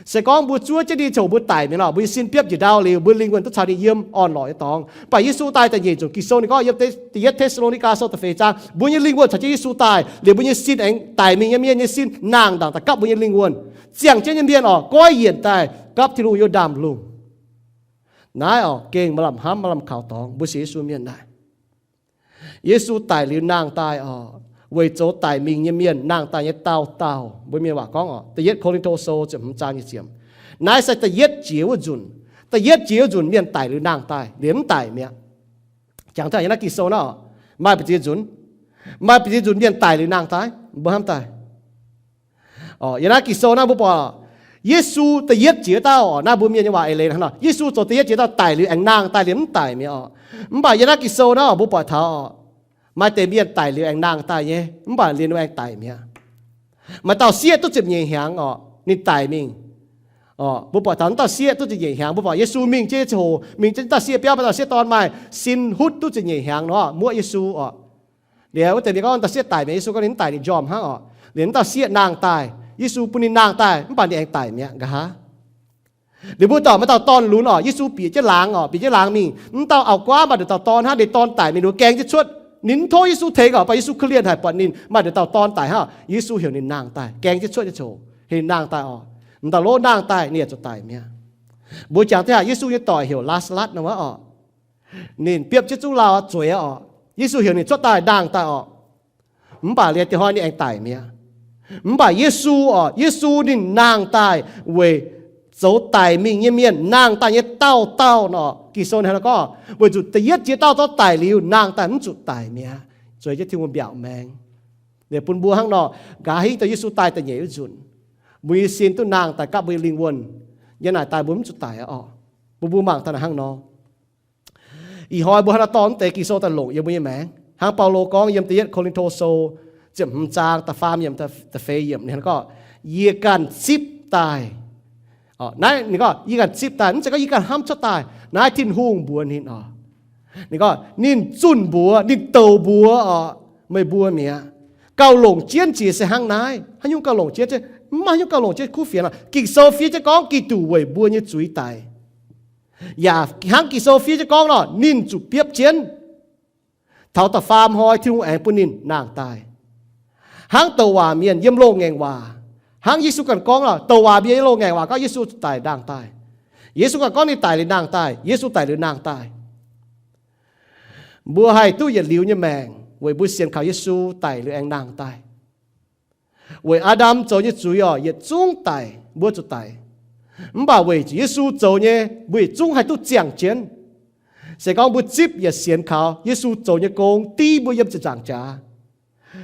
Se gorngv mbuo zuov jienv ninh ziouc mbuo daic mi'aqv lorqc, mbuo nyei sin biopv njiec ndau liuz, mbuo lingh wuonh duqv caux ninh yiem orn-lorqc nyei dorngx. Mv baac Yesu daaih da'nyeic nzunc Ging-Sou ninh gorngv yiem da'yietv Te^saa^lo^ni^gaa Sou da'feix zaang, mbuo nyei lingh wuonh caux jienv Yesu daaih liuz, mbuo nyei sin aengx daic mingh nyei mienh nyei sin nangh ndaangc daaih gapv mbuo nyei lingh wuonh, ziangh jienv nyei mienh orqc, goiv yienc daaih gapv Tin-Hungh yiem ndaamv-lungh. Naaiv orqc gengh maaih lamh hnamv maaih lamh kaux dorngx mbuo sienx Yesu mienh naaic. Yesu daic liuz nangh daaih orqc, weic zoux daic mingh nyei mienh nangh daaih nyei dauh dauh. Mbuo mienh waac gorngv orqc, da'yietv Ko^lin^to Sou ziepc hmz zaang nyei ziemc. Naaiv se da'yietv jiex wuov nzunc. Da'yietv jiex wuov nzunc mienh daic liuz nangh daaih, liemh mv daic mi'aqv. Jangx daaih yiem naaiv Ging-Sou naaiv orqc, maaih ba'ziex nzunc, maaih ba'ziex nzunc mienh daic liuz nangh daaih, mbuo hnamv daaih. Yiem naaiv Ging-Sou naaiv mbuo buatc Yesu da'yietv jiex wuov dauh orqc, naaiv mbuo mienh nyei waac eix leiz hnangv nor. Yesu zoux da'yietv jiex dauh daic liuz aengx nangh daaih, liemh mv daic mi'aqv orqc. Mv baac yiem naaiv Ging-Sou naaiv orqc, mbuo buatc taux orqc, maaih deix mienh daic liuz aengx nangh daaih nyei, mv baac liemh ninh aengx daic mi'aqv. Maaih dauh sieqv duqv ziepc nyeic hnyangx orqc, ninh daic mingh. Mbuo buatc taux wuov dauh sieqv duqv ziepc nyeic hnyangx, mbuo buatc Yesu mingh jienv ziangh hoc, mingh jienv dauh sieqv biauv, dauh sieqv dorn maaih sin hutv duqv ziepc nyeic hnyangx nor, muoqv Yesu oc. Liuz wuov deix mienh gorngv dauh sieqv daic mi'aqv. Yesu gorngv ninh mv daic, ninh njormh hnangv oc. Liuz wuov dauh sieqv nangh daaih, Yesu bun ninh nangh daaih, mv baac ninh aengx daic mi'aqv nqa'haav. Liuz mbuo dorh maaih dauh dorn-lunx oc, Yesu bieqc jienv laangz oc, bieqc jienv laangz mingh, mv dauh auv-guaav maaih nduqc dauh dorn hnangv, ninh dorn daic mingh, ninh gaeng jienv cuotv. Ninh mv tov Yesu tengx oc, mv baac Yesu korv-lienh haic, buatc ninh maaih nduqc dauh dorn daic hnangv, Yesu heuc ninh nangh daaih, gaeng jienv cuotv nyei ziangh hoc, heuc ninh nangh daaih oc. M'dauh lov nangh daaih, ninh yaac zuqc daic mi'aqv. Mbuo jangx daaih Yesu nyei doic heuc Laa^saa^latv nor wuov oc. Ninh biopv jienv zungv lauh zueiz oc. Yesu heuc ninh cuotv daaih nangh daaih oc. Mv baac liuz dinh hnoi ninh aengx daic mi'aqv. Mv baac Yesu oc, Yesu ninh nangh daaih weic zoux daic mingh nyei mienh nangh daaih nyei dauh dauh nor, Ging-Sou hnangv naaiv gorngv, weic zuqc da'yietv jiex dauh dauh daic liuz nangh daaih mv zuqc daic mi'aqv, zueiz jienv Tin-Hungh mbiaauc maengx. Liuz bun mbuo hnangv nor, nqa'haav hingv dongh Yesu daaih da'nyeic wuov nzunc, mbuo nyei sin duqv nangh daaih gapv mbuo nyei lingh wuonh. Yiem naaic daaih mbuo mv zuqc daic aqv oc. Mbuo mbuo mangc taux naaic hnangv nor. Ih hnoi mbuo hnangv naaiv dorh mv deix Ging-Sou daaih longc yiem mbuo nyei maengc. Hnangv Baulo gorngv yiem da'yietv Ko^lin^to Sou ziepc hmz zaang da'faam yiemc, da'feix yiemc ninh gorngv, yie ganh zipv daaih. Naaiv ninh gorngv, yie ganh zipv daaih, mv zeiz gorngv yie ganh hnamv cuotv daaih. Naaiv Tin-Hungh mbuox ninh oc. Ninh gorngv, ninh zunh mbuox, ninh douc mbuox oc, meih mbuo mi'aqv. Gauh longc jienv jiex se hnangv naaiv. Haaix nyungc gauh longc jienv? Mv maaih haaix nyungc gauh longc jienv kuv fienx oc. Ging-Sou fiev jienv gorngv Giduc weic mbuo nyei zuiz daic. Yaac hnangv Ging-Sou fiev jienv gorngv nor, ninh zuqc biopv jienv. Taux da'faam hnoi Tin-Hungh aengx bun ninh nangh daaih. Hnangv douc waac mienh yiem loz-ngaengc waac, hnangv Yesu ganh gorngv nor, douc waac mienh yiem loz-ngaengc waac gorngv Yesu daic nangh daaih. Yesu ganh gorngv ninh daic liuz nangh daaih, Yesu daic liuz nangh daaih. Mbuo haih duqv yietc liuz nyei maengc weic mbuo sienx kaux Yesu daic liuz aengx nangh daaih. Weic Aa^ndam zoux nyei zuiz oc, yietc zungv daic, mbuo zuqc daic. Mv baac weic zuqc Yesu zoux nyei, mbuo yietc zungv haih duqv ziangh jienv. Se gorngv mbuo zipv yaac sienx kaux Yesu zoux nyei gong, div mbuo yiem ziepc nzaangc jaax.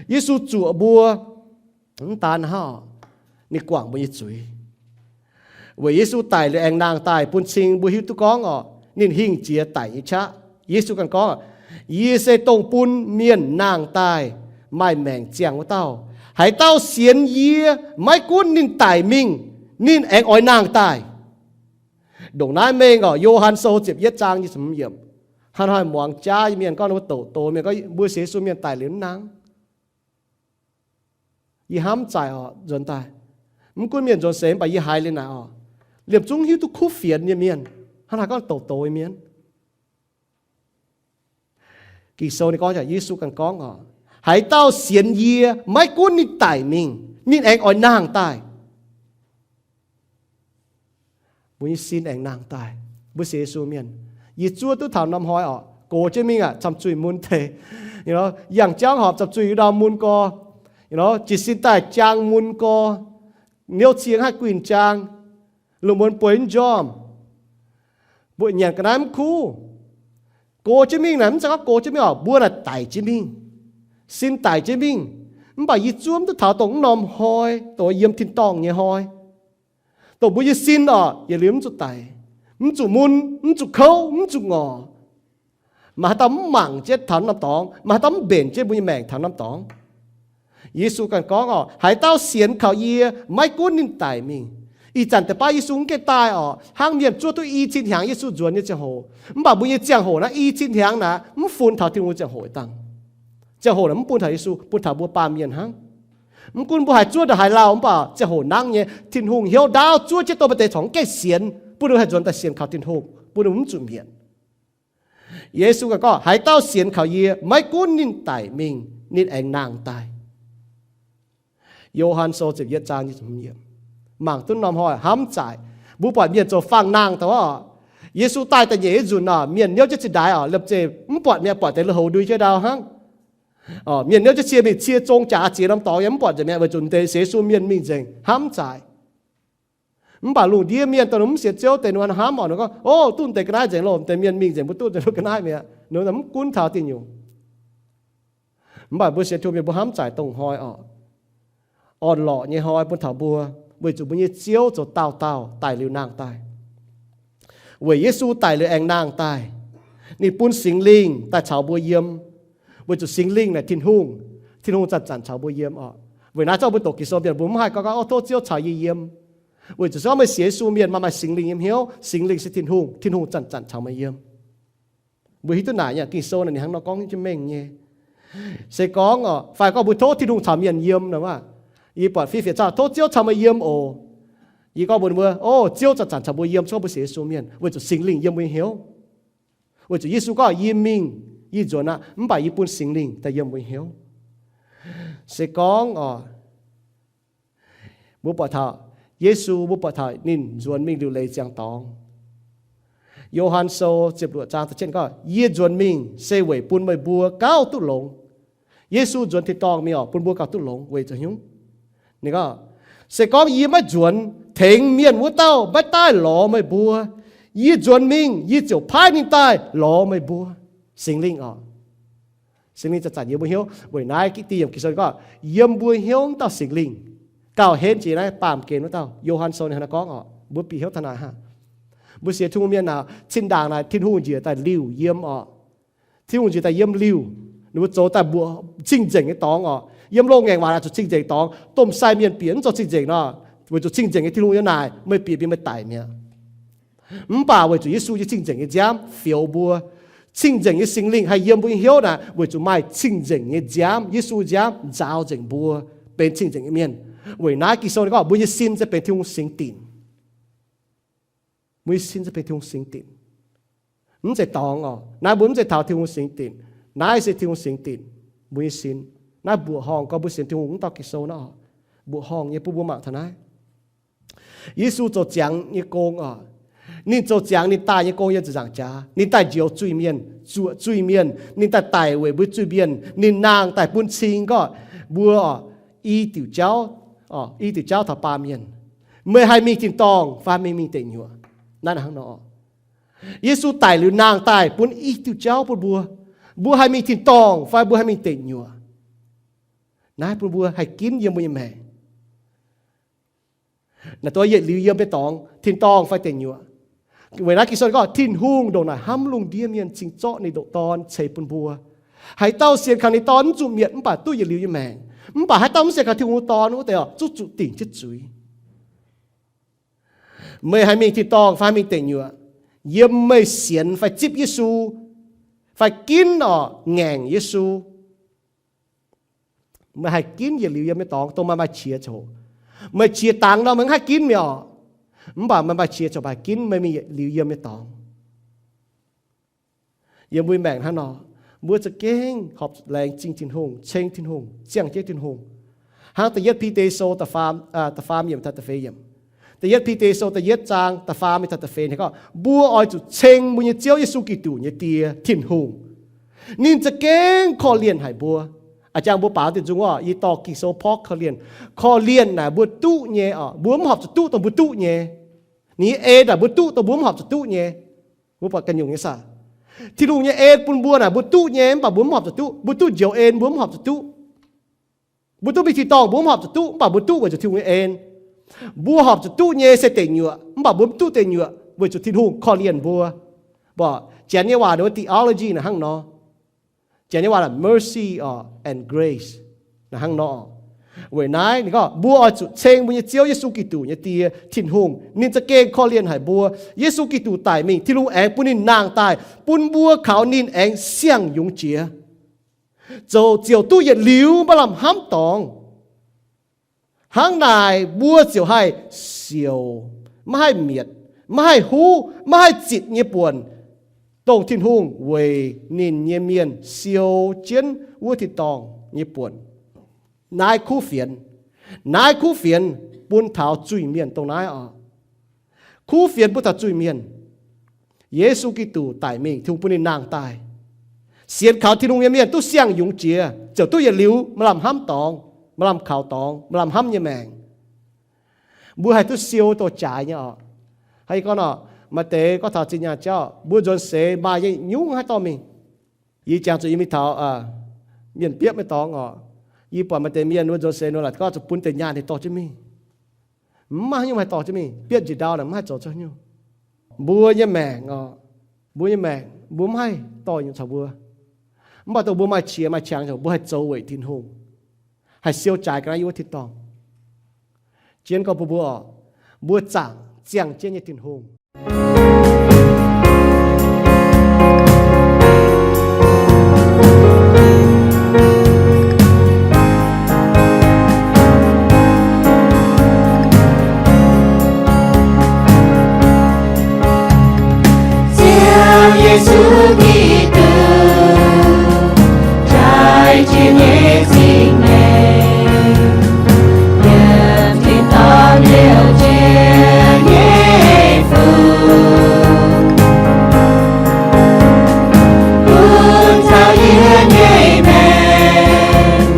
Yesu zuoqc mbuo, mv daan hnangv, ninh guangc mbuo nyei zuiz. Weic Yesu daic liuz aengx nangh daaih bun cing mbuo hiuv duqv gorngv oc, ninh hingh jiex daic nyei qaqv. Yesu ganh gorngv, yie se dongh bun mienh nangh daaih maaih maengc ziangh wuov dauh. Haaix dauh sienx yie, maiv gunv ninh daic mingh, ninh aengx oix nangh daaih. Ndongc naaiv mengh oc, Yo^han Sou ziepc yietv zaang nyic ziepc hmz yiemc. Hnangv hnoi muangx jaav nyei mienh gorngv, mbuo doqc doz mienh gorngv mbuo sienx Yesu mienh daic liuz mv nangh. Yie hnamv zaaic oc, nzuonx daaih. Mv gunv mienh nzuonx seix mv baac yie haiz liuz naaic oc, liemh zungv hiuv duqv kuv fienx nyei mienh, hnangv haaix gorngv doqc doz nyei mienh. Ging-Sou ninh gorngv, Yesu ganh gorngv oc, haaix dauh sienx yie, maiv gunv ninh daic mingh, ninh aengx oix nangh daaih. Mbuo nyei sin aengx nangh daaih. Mbuo sienx Yesu mienh, yie zuov duqv taux norm hnoi oc, gox jienv mingh aqv, camv-zuih mun deix. Yangh jauv horpc camv-zuih ndau mun gorx, jiez sin daaih jaang mun gorx, niouv cie haih guinh jaang, lungh muonz bueix mv njormh, mbuo nyanc ga'naaiv mv kuv. Gox jienv mingh naaic, mv zeiz gorngv gox jienv mingh oc, mbuo naaic daic jienv mingh, sin daic jienv mingh. Mv baac yie zuov mv duqv taux dongh wuov norm hnoi, dongh yiem tin-dorngh nyei hnoi, dongh mbuo nyei sin oc, yietc liuz mv zuqc daic, mv zuqc mun, mv zuqc kouv, mv zuqc ngorc. Maaih haaix dauh mv mangc jienv taux norm dorngx? Maaih haaix dauh mv mbenc jienv mbuo nyei maengc taux norm dorngx? Yesu ganh gorngv oc, haaix dauh sienx kaux yie, maiv gunv ninh daic mingh. Ih zanc deix baav Yesu mv gaengh daaih oc, hnangv mienh zuov duqv i cin hnyangx Yesu nzuonx nyei ziangh hoc. Mv baac mbuo nyei ziangh hoc naaiv i cin hnyangx naaic mv fun taux Tin-Hungh ziangh hoc dangh. Ziangh hoc naaic mv bun taux Yesu, bun taux mbuo baamh mienh hnangv. Mv gunv mbuo haih zuov ndongc haaix lauh, mv baac ziangh hoc nangv nyei, Tin-Hungh hnyouv ndaauv zuov jienv dongh maaih deix corc mv gaengh sienx, bun ninh haih nzuonx daaih sienx kaux Tin-Hungh, bun ninh mv zuqc mietc. Yesu ganh gorngv, haaix dauh sienx kaux yie, maiv gunv ninh daic mingh, ninh aengx nangh daaih. Yo^han Sou ziepc yietv zaang, mangc duqv norm hnoi hnamv zaaic. Mbuo buatc mienh zoux faang-nangh daaih oc. Yesu daaih da'nyeic nyei nzunc oc, mienh niouv jienv zinh ndaix oc, liemh zeih mv buatc mi'aqv, buatc deix lui-houx ndui jienv ndau hnangv. Mienh niouv jienv cie mingh, cie zong jaax ziex norm dorngx yaac mv buatc nzengc mi'aqv, weic zuqc deix sienx Yesu mienh mingh nzengc, hnamv zaaic. Mv baac lungh ndiev mienh dongh mv sienx Ziouv deix ninh hnamv oc, ninh gorngv, o, duqv deix ga'naaiv nzengc loh, deix mienh mingh nzengc, mbuo duqv deix ga'naaiv mi'aqv, ninh mv gunv taux diuh nyungc. Mv baac mbuo sienx Tin-Hungh mienh mbuo hnamv zaaic dongh hnoi oc. Orn-lorqc nyei hnoi bun taux mbuo, weic zuqc mbuo nyei Ziouv zoux daauh dauh daic liuz nangh daaih. Weic Yesu daic liuz aengx nangh daaih, ninh bun Singx Lingh daaih caux mbuo yiem. Weic zuqc Singx Lingh naaic Tin-Hungh, Tin-Hungh zanc-zanc caux mbuo yiem oc. Weic naaiv zorqv mbuo doqc Ging-Sou mienh mbuo mv haih gorngv, gorngv, o, tov Ziouv caux yie yiem. Weic zuqc se gorngv meih sienx Yesu mienh maaih, maaih Singx Lingh yiem hnyouv, Singx Lingh se Tin-Hungh, Tin-Hungh zanc-zanc caux meih yiem. Mbuo hiuv duqv naaic nyei, Ging-Sou naaic ninh hnangv nor gorngv jienv mengh nyei. Se gorngv oc, fai gorngv mbuo tov Tin-Hungh caux mienh yiem nor maah, yie buatc fiev fienx caux, tov Ziouv caux meih yiem oc. Yie gorngv mbuox mbuo, o, Ziouv zanc-zanc caux mbuo yiem, se gorngv mbuo sienx Yesu mienh, weic zuqc Singx Lingh yiem mbuo nyei hnyouv. Weic zuqc Yesu gorngv, yie mingh, yie nzuonx aqv, mv baac yie bun Singx Lingh daaih yiem mbuo nyei hnyouv. Se gorngv oc, mbuo buatc taux Yesu, mbuo buatc taux ninh nzuonx mingh liuc leiz ziangx dorngx. Yo^han Sou ziepc luoqc zaang da'cietv gorngv, yie nzuonx mingh se weic bun meih mbuo gauh duqv longx. Yesu nzuonx tin-dorngh mingh oc, bun mbuo gauh duqv longx weic zuqc hnyouv. Ninh gorngv, se gorngv yie maiv nzuonx, tengx mienh wuov dauh maiv daaih lorz meih mbuo. Yie nzuonx mingh, yie ziouc paaiv ninh daaih lorz meih mbuo. Singx Lingh oc, Singx Lingh zanc-zanc yiem mbuo hnyouv. Weic naaiv gitv dih yiem Ging-Sou gorngv, yiem mbuo hnyouv wuov dauh Singx Lingh gauh henv jiex naaiv baamh gen wuov dauh. Yo^han Sou ninh hnangv naaiv gorngv oc, mbuo bieqc hnyouv taux naaic hnangv. Mbuo sienx Tin-Hungh mienh naaic, cin-ndaangc naaic Tin-Hungh njiec daaih liuc yiem oc. Tin-Hungh njiec daaih yiem liuc, ninh mbuo zoux daaih mbuoqc cing-nzengc nyei dorngx oc. Yiem loz-ngaengc waac naaic zuqc cing-nzengc dorngx, domh sai mienh bieqc mv zoux cing-nzengc nor, weic zuqc cing-nzengc nyei Tin-Hungh yiem naaic, meih bieqc mingh meih daic mi'aqv. Mv baac weic zuqc Yesu nyei cing-nzengc nyei nziaamv fioux mbuo. Cing-nzengc nyei Singx Lingh haih yiem mbuo nyei hnyouv naaic, weic zuqc maaih cing-nzengc nyei nziaamv, Yesu nziaamv nzaaux nzengc mbuo benx cing-nzengc nyei mienh. Weic naaiv Ging-Sou ninh gorngv mbuo nyei sin se benx Tin-Hungh singx dinc. Mbuo nyei sin se benx Tin-Hungh singx dinc. Mv zeiz dorngx oc. Naaiv mbuo mv zeiz taux Tin-Hungh singx dinc. Naaiv se Tin-Hungh singx dinc, mbuo nyei sin. Naaiv mbuoqc horngh gorngv mbuo sienx Tin-Hungh wuov dauh Ging-Sou naaiv oc. Mbuoqc horngh nyei bun mbuo mangc taux naaiv. Yesu zoux ziangx nyei gong oc. Ninh zoux ziangx ninh daaih nyei gong yiem ziepc nzaangc jaax. Ninh daaih njoux zuiz-mienh, zuoqc zuiz-mienh. Ninh daaih daic weic mbuo zuiz-mienh. Ninh nangh daaih bun cing gorngv mbuo oc, i diuc jauv, i diuc jauv taux baamh mienh. Meih haih mingh tin-dorngh fai mingh, mingh deic nyuoqc? Naaiv hnangv nor. Yesu daic liuz nangh daaih bun i diuc jauv bun mbuo. Mbuo haih mingh tin-dorngh fai mbuo haih mingh deic nyuoqc? Naaiv bun mbuo haih ginv yiem mbuo nyei maengc. Naaiv dongh yietc liuz yiem nyei dorngx, tin-dorngh fai deic nyuoqc. Weic naaiv Ging-Sou gorngv Tin-Hungh ndongc naaic hnamv lungh ndiev mienh cingx zorqv ninh ndoqc Dorn ceix bun mbuo. Haaix dauh sienx kaux ninh Dorn mv zuqc mietc mv baac duqv yietc liuz nyei maengc. Mv baac haaix dauh mv sienx kaux Tin-Hungh Dorn wuov deix oc, zungv zuqc dingc jienv zuiz. Meih haih mingh tin-dorngh fai haih mingh deic nyuoqc, yiem meih sienx fai zipv Yesu, fai ginv oc ngaengc Yesu. Meih haih ginv yietc liuz yiem nyei dorngx dongh meih maaih qiex coc. Meih qiex dangx nor meih mv haih ginv mi'aqv oc. Mv baac meih maaih qiex coc, meih haih ginv meih mingh yietc liuz yiem nyei dorngx. Yiem mbuo maengc hnangv nor, mbuo za'gengh horpc laengz zingh Tin-Hungh, ceng Tin-Hungh, ziangh jienv Tin-Hungh. Hnangv da'yietv Bide Sou da'faam, da'faam yiemc taux da'feix yiemc. Da'yietv Bide Sou da'yietv zaang da'faam mingh taux da'feix ninh gorngv, mbuo oix zuqc ceng mbuo nyei Ziouv Yesu Giduc nyei Die, Tin-Hungh. Ninh za'gengh korv-lienh haic mbuo. A'jang mbuo baaux diuc nzung orqc, yie dorh Ging-Sou porv korv-lienh. Korv-lienh naaic mbuo duqv nyei oc, mbuo mv horpc zuqc duqv dongh mbuo duqv nyei. Ninh nyei en naaic mbuo duqv dongh mbuo mv horpc zuqc duqv nyei. Mbuo buatc ganh nyungc nyei saah? Tin-Hungh nyei en bun mbuo naaic mbuo duqv nyei, mv baac mbuo mv horpc zuqc duqv. Mbuo duqv njoux en, mbuo mv horpc zuqc duqv. Mbuo duqv mingh tin-dorngh, mbuo mv horpc zuqc duqv, mv baac mbuo duqv weic zuqc Tin-Hungh nyei en. Mbuo horpc zuqc duqv nyei se deic nyuoqc, mv baac mbuo mv duqv deic nyuoqc weic zuqc Tin-Hungh korv-lienh mbuo. Mbuo Janx nyei waac ninh wuov theology naaic hnangv nor. Janx nyei waac naaic mercy and grace naaic hnangv nor. Weic naaiv ninh gorngv mbuo oix zuqc ceng mbuo nyei Ziouv Yesu Giduc nyei Die, Tin-Hungh. Ninh za'gengh korv-lienh haic mbuo. Yesu Giduc daic mingh, Tin-Hungh aengx bun ninh nangh daaih, bun mbuo kaux ninh aengx siang-yungz jiex, zoux ziouc duqv yietc liuz maiv lamh hnamv dorngx. Hnangv naaic mbuo ziouc haih siouc, maiv haih mietc, maiv haih huv, maiv haih zitc nyei buonc, dongh Tin-Hungh weic ninh nyei mienh siou jienv wuov tin-dorngh nyei buonc. Naaiv kuv fienx, naaiv kuv fienx bun taux zuiz-mienh dongh naaiv oc. Kuv fienx bun taux zuiz-mienh. Yesu Giduc daic mingh, Tin-Hungh bun ninh nangh daaih. Sienx kaux Tin-Hungh nyei mienh duqv siang-yungz jiex, ziouc duqv yietc liuz maaih lamh hnamv dorngx, maaih lamh kaux dorngx, maaih lamh hnamv nyei maengc. Mbuo haih duqv siou douz-jaaix nyei oc. Hnangv yie gorngv nor, maaih deix gorngv taux zinh nyaanh jauv, mbuo nzuonx seix maaih nyei nyungc haih dorh mingh. Yie jangx zuqc yie mingh taux mienh biopv nyei dorngx oc. Yie buatc maaih deix mienh wuov nzuonx seix nor, laaix gorngv zuqc bun deix nyaanh ninh dorh jienv mingh. Mv maaih haaix nyungc haih dorh jienv mingh, biopv njiec ndau naaic mv haih zoux cuotv haaix nyungc. Mbuo nyei maengc oc, mbuo nyei maengc mbuo mv haih dorh nyungc caux mbuo. Mv baac dongh mbuo maaih qiex maaih qangx, mbuo haih zoux weic Tin-Hungh, haih siou jaaix ga'naaiv yiem wuov tin-dorngh. Jienv gorngv bun mbuo oc, Mbuo zaangc ziangh jienv nyei Tin-Hungh. Ziouv Yesu Giduc, jaaix jiex nyei zingh maengc, yiem tin-dorngh liouc jiex nyei fuqv, bun taux yie nyei maengc,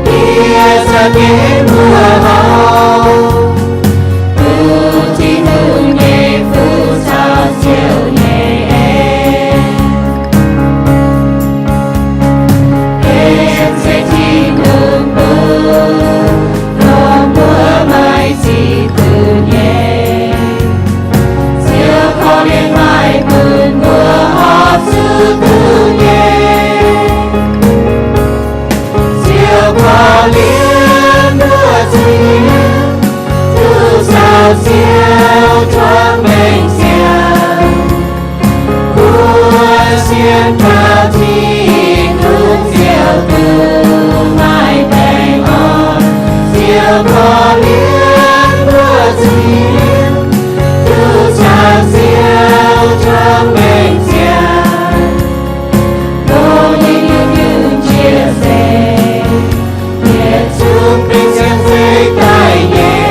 yie za'gengh mbuoqc horc, duqv Tin-Hungh nyei fuqv caux Ziouv nyei en. Aengx se Tin-Hungh bun longc mbuo maiv ziqc duqv nyei. Ziouv korv-lienh maiv bun mbuo horpc zuqc duqv nyei. Ziouv korv-lienh mbuo zuiz, duqv caux Ziouv juangc maengc ziangh. Mbuo sienx kaux Tin-Hungh Ziouv duqv maiv baengh orn. Ziouv korv-lienh mbuo zuiz, duqv caux Ziouv juangc maengc ziangh. Longc nyei nyungc-nyungc jiex seix, yietc zungv benx sienx fim daaih nyei.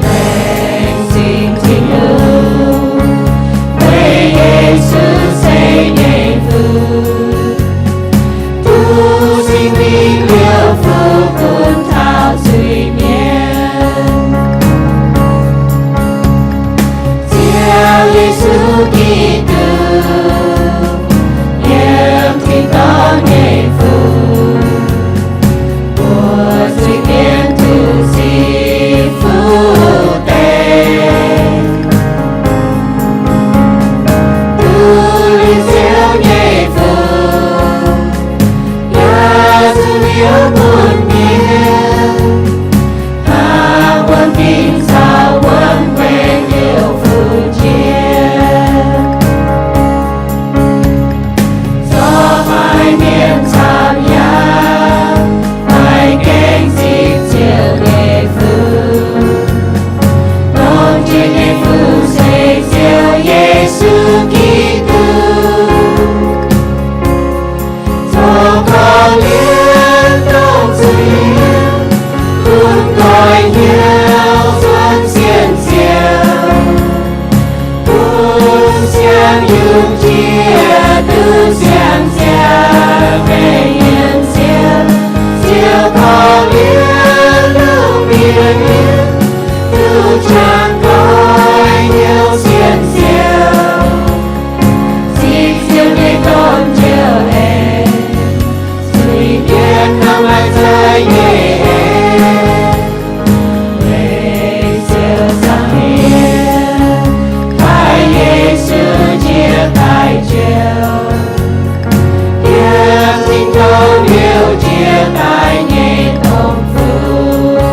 Laengz zingh Tin-Hungh, weic Yesu ceix nyei fuqv, duqv Singx Lingh liouc fuqv bun taux zuiz-mienh. Ziouv Yesu Giduc, yiem tin-dorngh nyei fuqv, mbuo zuiz-mienh duqv sic fuqv deix, duqv liuz Ziouv nyei fuqv, yaac zuqc liouv bun mienh, hnangv wuom fingx caux wuom guenx liouc fuqv jiex. Zorqv maiv mienh camv yaac maiv gaengh zipv Ziouv nyei fuqv. Longc jiex nyei fuqv se Ziouv Yesu Giduc. Zoux korv-lienh dongh zuiz-mienh, bun nqoi hnyouv zuangx sienx Ziouv, bun siang yungz jiex duqv siang ziangh mengh yiem Ziouv. Ziouv korv-lienh lungh ndiev mienh duqv jangx nqoi hnyouv sienx Ziouv, zipv Ziouv nyei domh njoux heix, zuiz-mienh hnamv maiv zeiz nyei en. Weic Ziouv zaangc mienh, taaih Yesu jiex daaih jouh, yiem tin-dorngh liouc jiex daaih nyei domh fuqv.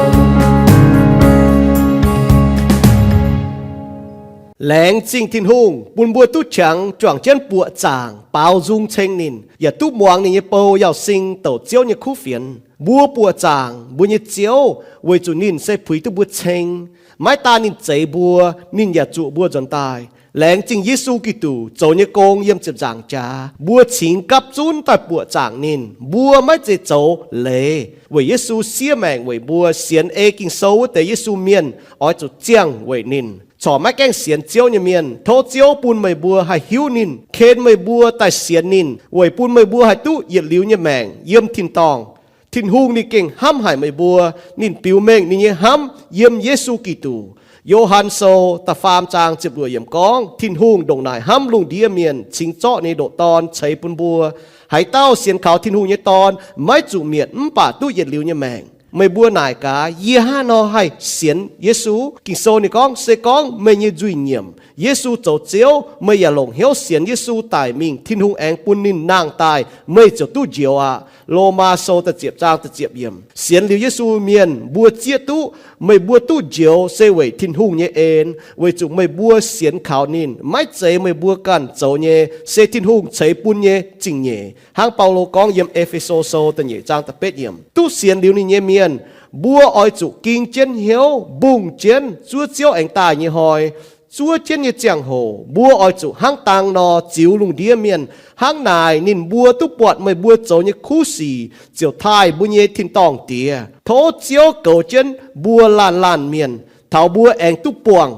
Laengz zingh Tin-Hungh bun mbuo duqv qangx juangc jienv buoqc zaangc baaux nzung ceng ninh, yaac duqv muangx ninh nyei bou Yauz Sing douc Ziouv nyei kuv fienx. Mbuo buoqc zaangc mbuo nyei Ziouv weic zuqc ninh se puix duqv mbuo ceng. Maiv daan ninh zeix mbuo, ninh yaac zuqc mbuo nzuonx daaih. Laengz zingh Yesu Giduc zoux nyei gong yiem ziepc nzaangc jaax, mbuo cingx gapv zunv daaih buoqc zaangc ninh. Mbuo maiv zeiz zoux leiz weic Yesu siev maengc weic mbuo. Sienx ei Ging-Sou wuov deix Yesu mienh oix zuqc ziangh weic ninh. Corc maiv gaengh sienx Ziouv nyei mienh, tov Ziouv bun meih mbuo haih hiuv ninh, ken meih mbuo daaih sienx ninh, weic bun meih mbuo haih duqv yietc liuz nyei maengc yiem tin-dorngh. Tin-Hungh ninh gengh hnamv haic meih mbuo. Ninh biux mengh ninh nyei hnamv yiem Yesu Giduc. Yo^han Sou da'faam zaang ziepc luoqc yiemc gorngv, Tin-Hungh ndongc naaic hnamv lungh ndiev mienh, cingx zorqv ninh nyei ndoqc Dorn ceix bun mbuo. Haaix dauh sienx kaux Tin-Hungh nyei Dorn maiv zuqc mietc mv baac duqv yietc liuz nyei maengc. Meih mbuo naaic gaax, yie hnangv haaix nor haih sienx Yesu? Ging-Sou ninh gorngv, se gorngv meih nyei nzuih nyiemc Yesu zoux Ziouv, meih yaac longc hnyouv sienx Yesu daic mingh, Tin-Hungh aengx bun ninh nangh daaih, meih ziouc duqv njoux aqv. Lomaa Sou da'ziepc zaang da'ziepc yiemc. Sienx liuz Yesu mienh mbuo zieqv duqv, meih mbuo duqv njoux se weic Tin-Hungh nyei en, weic zuqc meih mbuo sienx kaux ninh. Maiv zeiz meih mbuo ganh zoux nyei, se Tin-Hungh ceix bun nyei zingh-nyeic. Hnangv Baulo gorngv yiem E^fe^so Sou da'nyeic zaang da'betv yiemc, duqv sienx liuz ninh nyei mienh, mbuo oix zuqc ging jienv hnyouv mbungh jienv zuov Ziouv aengx daaih nyei hnoi. Zuov jienv nyei ziangh hoc mbuo oix zuqc hnangv dang nor ziux lungh ndiev mienh. Hnangv naaic ninh mbuo duqv buatc meih mbuo zoux nyei kuv sic, ziouc taaih mbuo nyei tin-dorngh Diex. Tov Ziouv goux jienv mbuo laanh laanh mienh, taux mbuo aengx duqv buangh